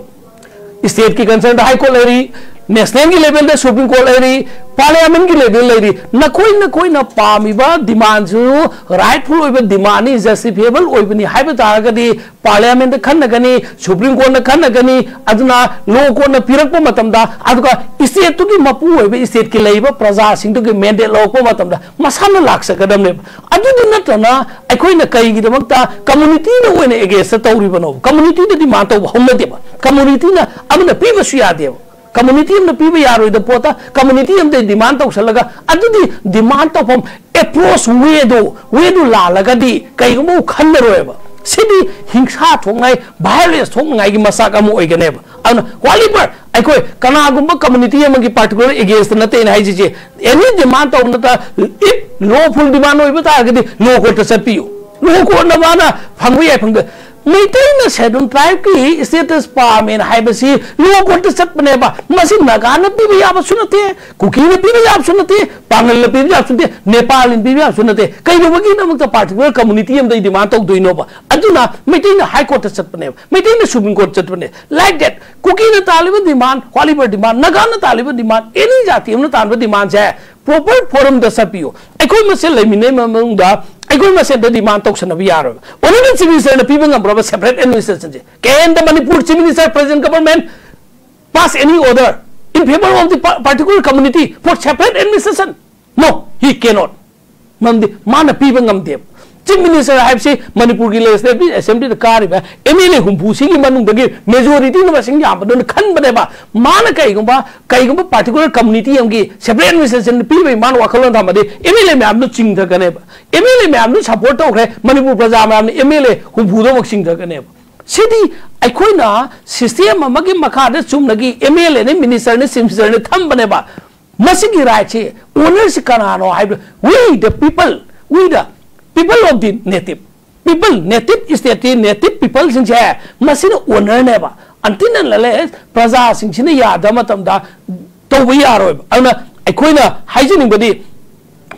ꯁ꯭ꯇꯦꯠꯀꯤ ꯀꯟꯁꯔꯟꯗ ꯍꯥꯏ ꯀꯣꯔꯠ ꯂꯩꯔꯤ, ꯅꯦꯁꯅꯦꯜꯒꯤ ꯂꯦꯚꯦꯜꯗ ꯁꯨꯄ꯭ꯔꯤꯝ ꯀꯣꯔꯠ ꯂꯩꯔꯤ, ꯄꯥꯔꯂꯤꯌꯥꯃꯦꯟꯒꯤ ꯂꯦꯚꯦꯜ ꯂꯩꯔꯤ꯫ ꯅꯈꯣꯏ ꯅꯈꯣꯏꯅ ꯄꯥꯝꯃꯤꯕ ꯗꯤꯃꯥꯟꯁꯨ ꯔꯥꯏꯠꯐꯨꯜ ꯑꯣꯏꯕ ꯗꯤꯃꯥꯟꯅꯤ, ꯖꯁꯇꯤꯐꯤꯌꯦꯕꯜ ꯑꯣꯏꯕꯅꯤ ꯍꯥꯏꯕ ꯇꯥꯔꯒꯗꯤ ꯄꯥꯔꯂꯤꯌꯥꯃꯦꯟꯗ ꯈꯟꯅꯒꯅꯤ, ꯁꯨꯄ꯭ꯔꯤꯝ ꯀꯣꯔꯠꯅ ꯈꯟꯅꯒꯅꯤ꯫ ꯑꯗꯨꯅ ꯂꯣ ꯀꯣꯔꯠꯅ ꯄꯤꯔꯛꯄ ꯃꯇꯝꯗ, ꯑꯗꯨꯒ ꯁ꯭ꯇꯦꯠꯇꯨꯒꯤ ꯃꯄꯨ ꯑꯣꯏꯕ ꯁ꯭ꯇꯦꯠꯀꯤ ꯂꯩꯔꯤꯕ ꯄ꯭ꯔꯖꯥꯁꯤꯡꯗꯨꯒꯤ ꯃꯦꯟꯗꯦꯠ ꯂꯧꯔꯛꯄ ꯃꯇꯝꯗ ꯃꯁꯥꯅ ꯂꯥꯛꯆꯒꯗꯕꯅꯦꯕ꯫ ꯑꯗꯨꯗꯤ ꯅꯠꯇꯅ ꯑꯩꯈꯣꯏꯅ ꯀꯩꯒꯤꯗꯃꯛꯇ ꯀꯝꯃꯨꯅꯤꯇꯤꯅ ꯑꯣꯏꯅ ꯑꯦꯒꯦꯟꯁꯇ ꯇꯧꯔꯤꯕꯅꯣ? ꯀꯝꯃꯨꯅꯤꯇꯤꯗ ꯗꯤꯃꯥꯟ ꯇꯧꯕ ꯍꯧꯅꯗꯦꯕ꯫ ꯀꯝꯃꯨꯅꯤꯇꯤꯅ ꯑꯃꯅ ꯄꯤꯕꯁꯨ ꯌꯥꯗꯦꯕ꯫ ꯀꯝꯃꯨꯅꯤꯇꯤ ꯑꯃꯅ ꯄꯤꯕ ꯌꯥꯔꯣꯏꯗꯕ ꯄꯣꯠꯇ ꯀꯝꯃꯨꯅꯤꯇꯤ ꯑꯃꯗ ꯗꯤꯃꯥꯟ ꯇꯧꯁꯜꯂꯒ, ꯑꯗꯨꯗꯤ ꯗꯤꯃꯥꯟ ꯇꯧꯐꯝ ꯑꯦꯄ꯭ꯔꯣꯆ ꯋꯦꯗꯣ, ꯋꯦꯗꯨ ꯂꯥꯜꯂꯒꯗꯤ ꯀꯩꯒꯨꯝꯕ ꯈꯟꯅꯔꯣꯏꯕ꯫ ꯁꯤꯗꯤ ꯍꯤꯡꯁꯥ ꯊꯣꯛꯅꯉꯥꯏ, ꯚꯥꯏꯑꯣꯂꯦꯟꯁ ꯊꯣꯛꯅꯉꯥꯏꯒꯤ ꯃꯆꯥꯛ ꯑꯃ ꯑꯣꯏꯒꯅꯦꯕ꯫ ꯑꯗꯨꯅ ꯋꯥꯂꯤꯕꯔ ꯑꯩꯈꯣꯏ ꯀꯅꯥꯒꯨꯝꯕ ꯀꯝꯃꯨꯅꯤꯇꯤ ꯑꯃꯒꯤ ꯄꯥꯔꯇꯤꯀꯨꯂꯔ ꯑꯦꯒꯦꯟꯁꯇ ꯅꯠꯇꯦ ꯑꯩꯅ ꯍꯥꯏꯁꯤꯁꯦ꯫ ꯑꯦꯅꯤ ꯗꯤꯃꯥꯟ ꯇꯧꯕ ꯅꯠꯇ, ꯏꯐ ꯂꯣꯐꯨꯜ ꯗꯤꯃꯥꯟ ꯑꯣꯏꯕ ꯇꯥꯔꯒꯗꯤ ꯂꯣ ꯀꯣꯔꯠꯇ ꯆꯠꯄꯤꯌꯨ꯫ ꯂꯣ ꯀꯣꯔꯠꯅ ꯃꯥꯅ ꯐꯪꯕ ꯌꯥꯏ, ꯐꯪꯗ ꯃꯩꯇꯩꯅ ꯁꯦꯗꯨꯜ ꯇ꯭ꯔꯥꯏꯕꯀꯤ ꯁ꯭ꯇꯦꯇꯁ ꯄꯥꯝꯃꯦꯅ ꯍꯥꯏꯕꯁꯤ ꯂꯣ ꯀꯣꯔꯠꯇ ꯆꯠꯄꯅꯦꯕ꯫ ꯃꯁꯤ ꯅꯥꯒꯥꯅ ꯄꯤꯕ ꯌꯥꯕꯁꯨ ꯅꯠꯇꯦ, ꯀꯨꯀꯤꯅ ꯄꯤꯕ ꯌꯥꯕꯁꯨ ꯅꯠꯇꯦ, ꯄꯥꯡꯒꯜꯅ ꯄꯤꯕ ꯌꯥꯕꯁꯨ ꯅꯠꯇꯦ, ꯅꯦꯄꯥꯂꯤꯅ ꯄꯤꯕ ꯌꯥꯕꯁꯨ ꯅꯠꯇꯦ꯫ ꯀꯩꯗꯧꯕꯒꯤꯗꯃꯛꯇ ꯄꯥꯔꯇꯤꯀꯨꯂꯔ ꯀꯝꯃꯨꯅꯤꯇꯤ ꯑꯃꯗ ꯗꯤꯃꯥꯟ ꯇꯧꯗꯣꯏꯅꯣꯕ? ꯑꯗꯨꯅ ꯃꯩꯇꯩꯅ ꯍꯥꯏ ꯀꯣꯔꯠꯇ ꯆꯠꯄꯅꯦꯕ, ꯃꯩꯇꯩꯅ ꯁꯨꯄ꯭ꯔꯤꯝ ꯀꯣꯔꯠ ꯆꯠꯄꯅꯦ꯫ ꯂꯥꯏꯛ ꯗꯦꯠ ꯀꯨꯀꯤꯅ ꯇꯥꯜꯂꯤꯕ ꯗꯤꯃꯥꯟ, ꯋꯥꯂꯤꯕꯔ ꯗꯤꯃꯥꯟ, ꯅꯥꯒꯥꯅ ꯇꯥꯜꯂꯤꯕ ꯗꯤꯃꯥꯟ, ꯑꯦꯅꯤ ꯖꯥꯇꯤ ꯑꯃꯅ ꯇꯥꯟꯕ ꯗꯤꯃꯥꯟꯁꯦ ꯄ꯭ꯔꯣꯄꯔ ꯐꯣꯔꯝꯗ ꯆꯠꯄꯤꯌꯨ꯫ ꯑꯩꯈꯣꯏ ꯃꯁꯦꯟ ꯂꯩꯃꯤꯟꯅꯩ ꯃꯅꯨꯡꯗ ꯑꯩꯈꯣꯏ ꯃꯁꯦꯟꯗ ꯗꯤꯃꯥꯟ ꯇꯧꯁꯟꯅꯕ ꯌꯥꯔꯣꯏꯕ꯫ ꯑꯣꯅꯔꯦꯕꯜ ꯆꯤꯐ ꯃꯤꯅꯤꯁꯇꯔꯅ ꯄꯤꯕ ꯉꯝꯕ꯭ꯔꯕ separate ꯑꯦꯗꯃꯤꯅꯤꯁꯇ꯭ꯔꯦꯁꯟꯁꯦ? Can the Manipur Chief Minister, Present Government pass any order in favor of the pa-, particular community for separate administration? No, he cannot. ꯃꯔꯝꯗꯤ ꯃꯥꯅ ꯄꯤꯕ ꯉꯝꯗꯦꯕ꯫ ꯆꯤꯐ ꯃꯤꯅꯤꯁꯇꯔ ꯍꯥꯏꯕꯁꯤ ꯃꯅꯤꯄꯨꯔꯒꯤ ꯂꯦꯖꯤꯁꯂꯦꯇꯤꯚ ꯑꯦꯁꯦꯝꯕ꯭ꯂꯤꯗ ꯀꯥꯔꯤꯕ ꯑꯦꯝ ꯑꯦꯜ ꯑꯦ ꯍꯨꯝꯐꯨꯁꯤꯒꯤ ꯃꯅꯨꯡꯗꯒꯤ ꯃꯦꯖꯣꯔꯤꯇꯤꯅ ꯃꯁꯤꯡ ꯌꯥꯝꯕꯗꯨꯅ ꯈꯟꯕꯅꯦꯕ꯫ ꯃꯥꯅ ꯀꯩꯒꯨꯝꯕ, ꯀꯩꯒꯨꯝꯕ ꯄꯥꯔꯇꯤꯀꯨꯂꯔ ꯀꯝꯃꯨꯅꯤꯇꯤ ꯑꯃꯒꯤ ꯁꯦꯄꯔꯦꯠ ꯑꯦꯗꯃꯤꯅꯤꯁꯇ꯭ꯔꯦꯁꯟ ꯄꯤꯕꯒꯤ ꯃꯥꯅ ꯋꯥꯈꯜꯂꯣꯟ ꯊꯝꯃꯗꯤ ꯑꯦꯝ ꯑꯦꯜ ꯑꯦ ꯃꯌꯥꯝꯗꯨ ꯆꯤꯡꯊꯒꯅꯦꯕ꯫ ꯑꯦꯝ ꯑꯦꯜ ꯑꯦ ꯃꯌꯥꯝꯗꯨ ꯁꯄꯣꯔꯠ ꯇꯧꯈ꯭ꯔꯦ, ꯃꯅꯤꯄꯨꯔ ꯄ꯭ꯔꯖꯥ ꯃꯌꯥꯝꯅ ꯑꯦꯝ ꯑꯦꯜ ꯑꯦ ꯍꯨꯝꯐꯨꯗꯃꯛ ꯆꯤꯡꯊꯒꯅꯦꯕ꯫ ꯁꯤꯗꯤ ꯑꯩꯈꯣꯏꯅ ꯁꯤꯁꯇꯦꯝ ꯑꯃꯒꯤ ꯃꯈꯥꯗ ꯆꯨꯝꯅꯒꯤ ꯑꯦꯝ ꯑꯦꯜ ꯑꯦꯅꯤ, ꯃꯤꯅꯤꯁꯇꯔꯅꯤ, ꯆꯤꯐ ꯃꯤꯅꯤꯁꯇꯔꯅꯤ ꯊꯝꯕꯅꯦꯕ꯫ ꯃꯁꯤꯒꯤ ꯔꯥꯏꯠꯁꯤ ꯑꯣꯅꯔꯁꯤ ꯀꯅꯥꯅꯣ ꯍꯥꯏꯕꯗ, we the people, we the people of the native people, native ꯁ꯭ꯇꯦꯠꯀꯤ ꯅꯦꯇꯤꯚ ꯄꯤꯄꯜꯁꯤꯡꯁꯦ ꯃꯁꯤꯅ ꯑꯣꯅꯔꯅꯦꯕ꯫ Until and unless ꯄ꯭ꯔꯖꯥꯁꯤꯡꯁꯤꯅ ꯌꯥꯗꯕ ꯃꯇꯝꯗ ꯇꯧꯕ ꯌꯥꯔꯣꯏꯕ꯫ ꯑꯗꯨꯅ ꯑꯩꯈꯣꯏꯅ ꯍꯥꯏꯖꯅꯤꯡꯕꯗꯤ,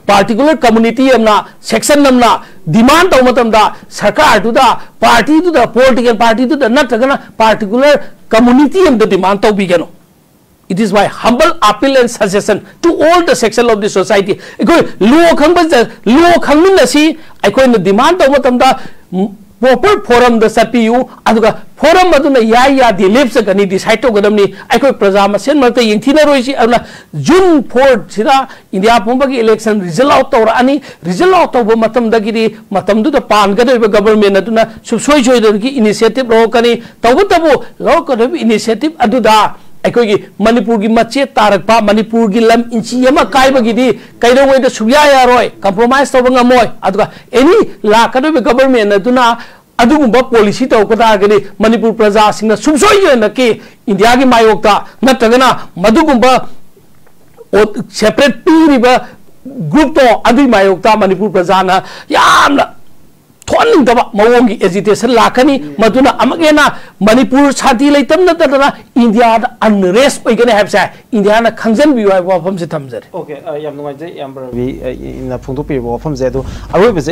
particular community ꯑꯃꯅ, section ꯑꯃꯅ demand ꯇꯧꯕ ꯃꯇꯝꯗ ꯁꯔꯀꯥꯔꯗꯨꯗ, party ꯗꯨꯗ, political party ꯗꯨꯗ ꯅꯠꯇ꯭ꯔꯒꯅ particular community ꯑꯃꯗ demand ꯇꯧꯕꯤꯒꯅꯨ꯫ It is my humble appeal and suggestion to all the section of the society. ꯑꯩꯈꯣꯏ law ꯈꯪꯕ law ꯈꯪꯃꯤꯟꯅꯁꯤ꯫ ꯑꯩꯈꯣꯏꯅ demand ꯇꯧꯕ ꯃꯇꯝꯗ proper forum ꯗ ꯆꯠꯄꯤꯌꯨ, ꯑꯗꯨꯒ forum ꯑꯗꯨꯅ ꯌꯥꯏ ꯌꯥꯗꯦ ꯂꯦꯞꯆꯒꯅꯤ, decide ꯇꯧꯒꯗꯕꯅꯤ꯫ ꯑꯩꯈꯣꯏ ꯄ꯭ꯔꯖꯥ ꯃꯁꯦꯟ ꯃꯔꯛꯇ ꯌꯦꯡꯊꯤꯅꯔꯣꯏꯁꯤ꯫ ꯑꯗꯨꯅ June four ꯁꯤꯗ ꯏꯟꯗꯤꯌꯥ ꯄꯨꯝꯕꯒꯤ election result out ꯇꯧꯔꯛꯑꯅꯤ꯫ Result out ꯇꯧꯕ ꯃꯇꯝꯗꯒꯤꯗꯤ ꯃꯇꯝꯗꯨꯗ ꯄꯥꯟꯒꯗꯧꯔꯤꯕ government ꯑꯗꯨꯅ ꯁꯨꯡꯁꯣꯏ ꯁꯣꯏꯗꯅꯒꯤ initiative ꯂꯧꯔꯛꯀꯅꯤ꯫ ꯇꯧꯕꯇꯕꯨ ꯂꯧꯔꯛꯀꯗꯧꯔꯤꯕ initiative ꯑꯗꯨꯗ ꯑꯩꯈꯣꯏꯒꯤ ꯃꯅꯤꯄꯨꯔꯒꯤ ꯃꯆꯦꯠ ꯇꯥꯔꯛꯄ, ꯃꯅꯤꯄꯨꯔꯒꯤ ꯂꯝ ꯏꯟꯆꯤ ꯑꯃ ꯀꯥꯏꯕꯒꯤꯗꯤ ꯀꯩꯗꯧꯉꯩꯗ ꯁꯨꯡꯌꯥ ꯌꯥꯔꯣꯏ, compromise ꯇꯧꯕ ꯉꯝꯃꯣꯏ꯫ ꯑꯗꯨꯒ any ꯂꯥꯛꯀꯗꯧꯔꯤꯕ government ꯑꯗꯨꯅ ꯑꯗꯨꯒꯨꯝꯕ policy ꯇꯧꯔꯛꯄ ꯇꯥꯔꯒꯗꯤ ꯃꯅꯤꯄꯨꯔ ꯄ꯭ꯔꯖꯥꯁꯤꯡꯅ ꯁꯨꯡꯁꯣꯏ ꯁꯣꯏꯗꯅꯀꯤ ꯏꯟꯗꯤꯌꯥꯒꯤ ꯃꯥꯌꯣꯛꯇ ꯅꯠꯇ꯭ꯔꯒꯅ ꯃꯗꯨꯒꯨꯝꯕ separate ꯄꯤꯔꯤꯕ group ꯇꯣ ꯑꯗꯨꯒꯤ ꯃꯥꯌꯣꯛꯇ ꯃꯅꯤꯄꯨꯔ ꯄ꯭ꯔꯖꯥꯅ ꯌꯥꯝꯅ ꯊꯣꯛꯍꯟꯅꯤꯡꯗꯕ ꯃꯑꯣꯡꯒꯤ agitation ꯂꯥꯛꯀꯅꯤ꯫ ꯃꯗꯨꯅ ꯑꯃꯨꯛ ꯍꯦꯟꯅ ꯃꯅꯤꯄꯨꯔ ꯁꯥꯟꯇꯤ ꯂꯩꯇꯕ ꯅꯠꯇꯗꯅ ꯏꯟꯗꯤꯌꯥꯗ unrest ꯑꯣꯏꯒꯅꯤ ꯍꯥꯏꯕꯁꯦ ꯏꯟꯗꯤꯌꯥꯅ ꯈꯪꯖꯟꯕꯤꯌꯨ ꯍꯥꯏꯕ ꯋꯥꯐꯝꯁꯦ ꯊꯝꯖꯔꯤ꯫ ꯑꯣꯀꯦ, ꯌꯥꯝ ꯅꯨꯡꯉꯥꯏꯖꯩ ꯏꯌꯥꯝꯕ ꯔꯕꯤꯅ ꯐꯣꯡꯗꯣꯛꯄꯤꯔꯤꯕ ꯋꯥꯐꯝꯁꯦ꯫ ꯑꯗꯣ ꯑꯔꯣꯏꯕꯁꯦ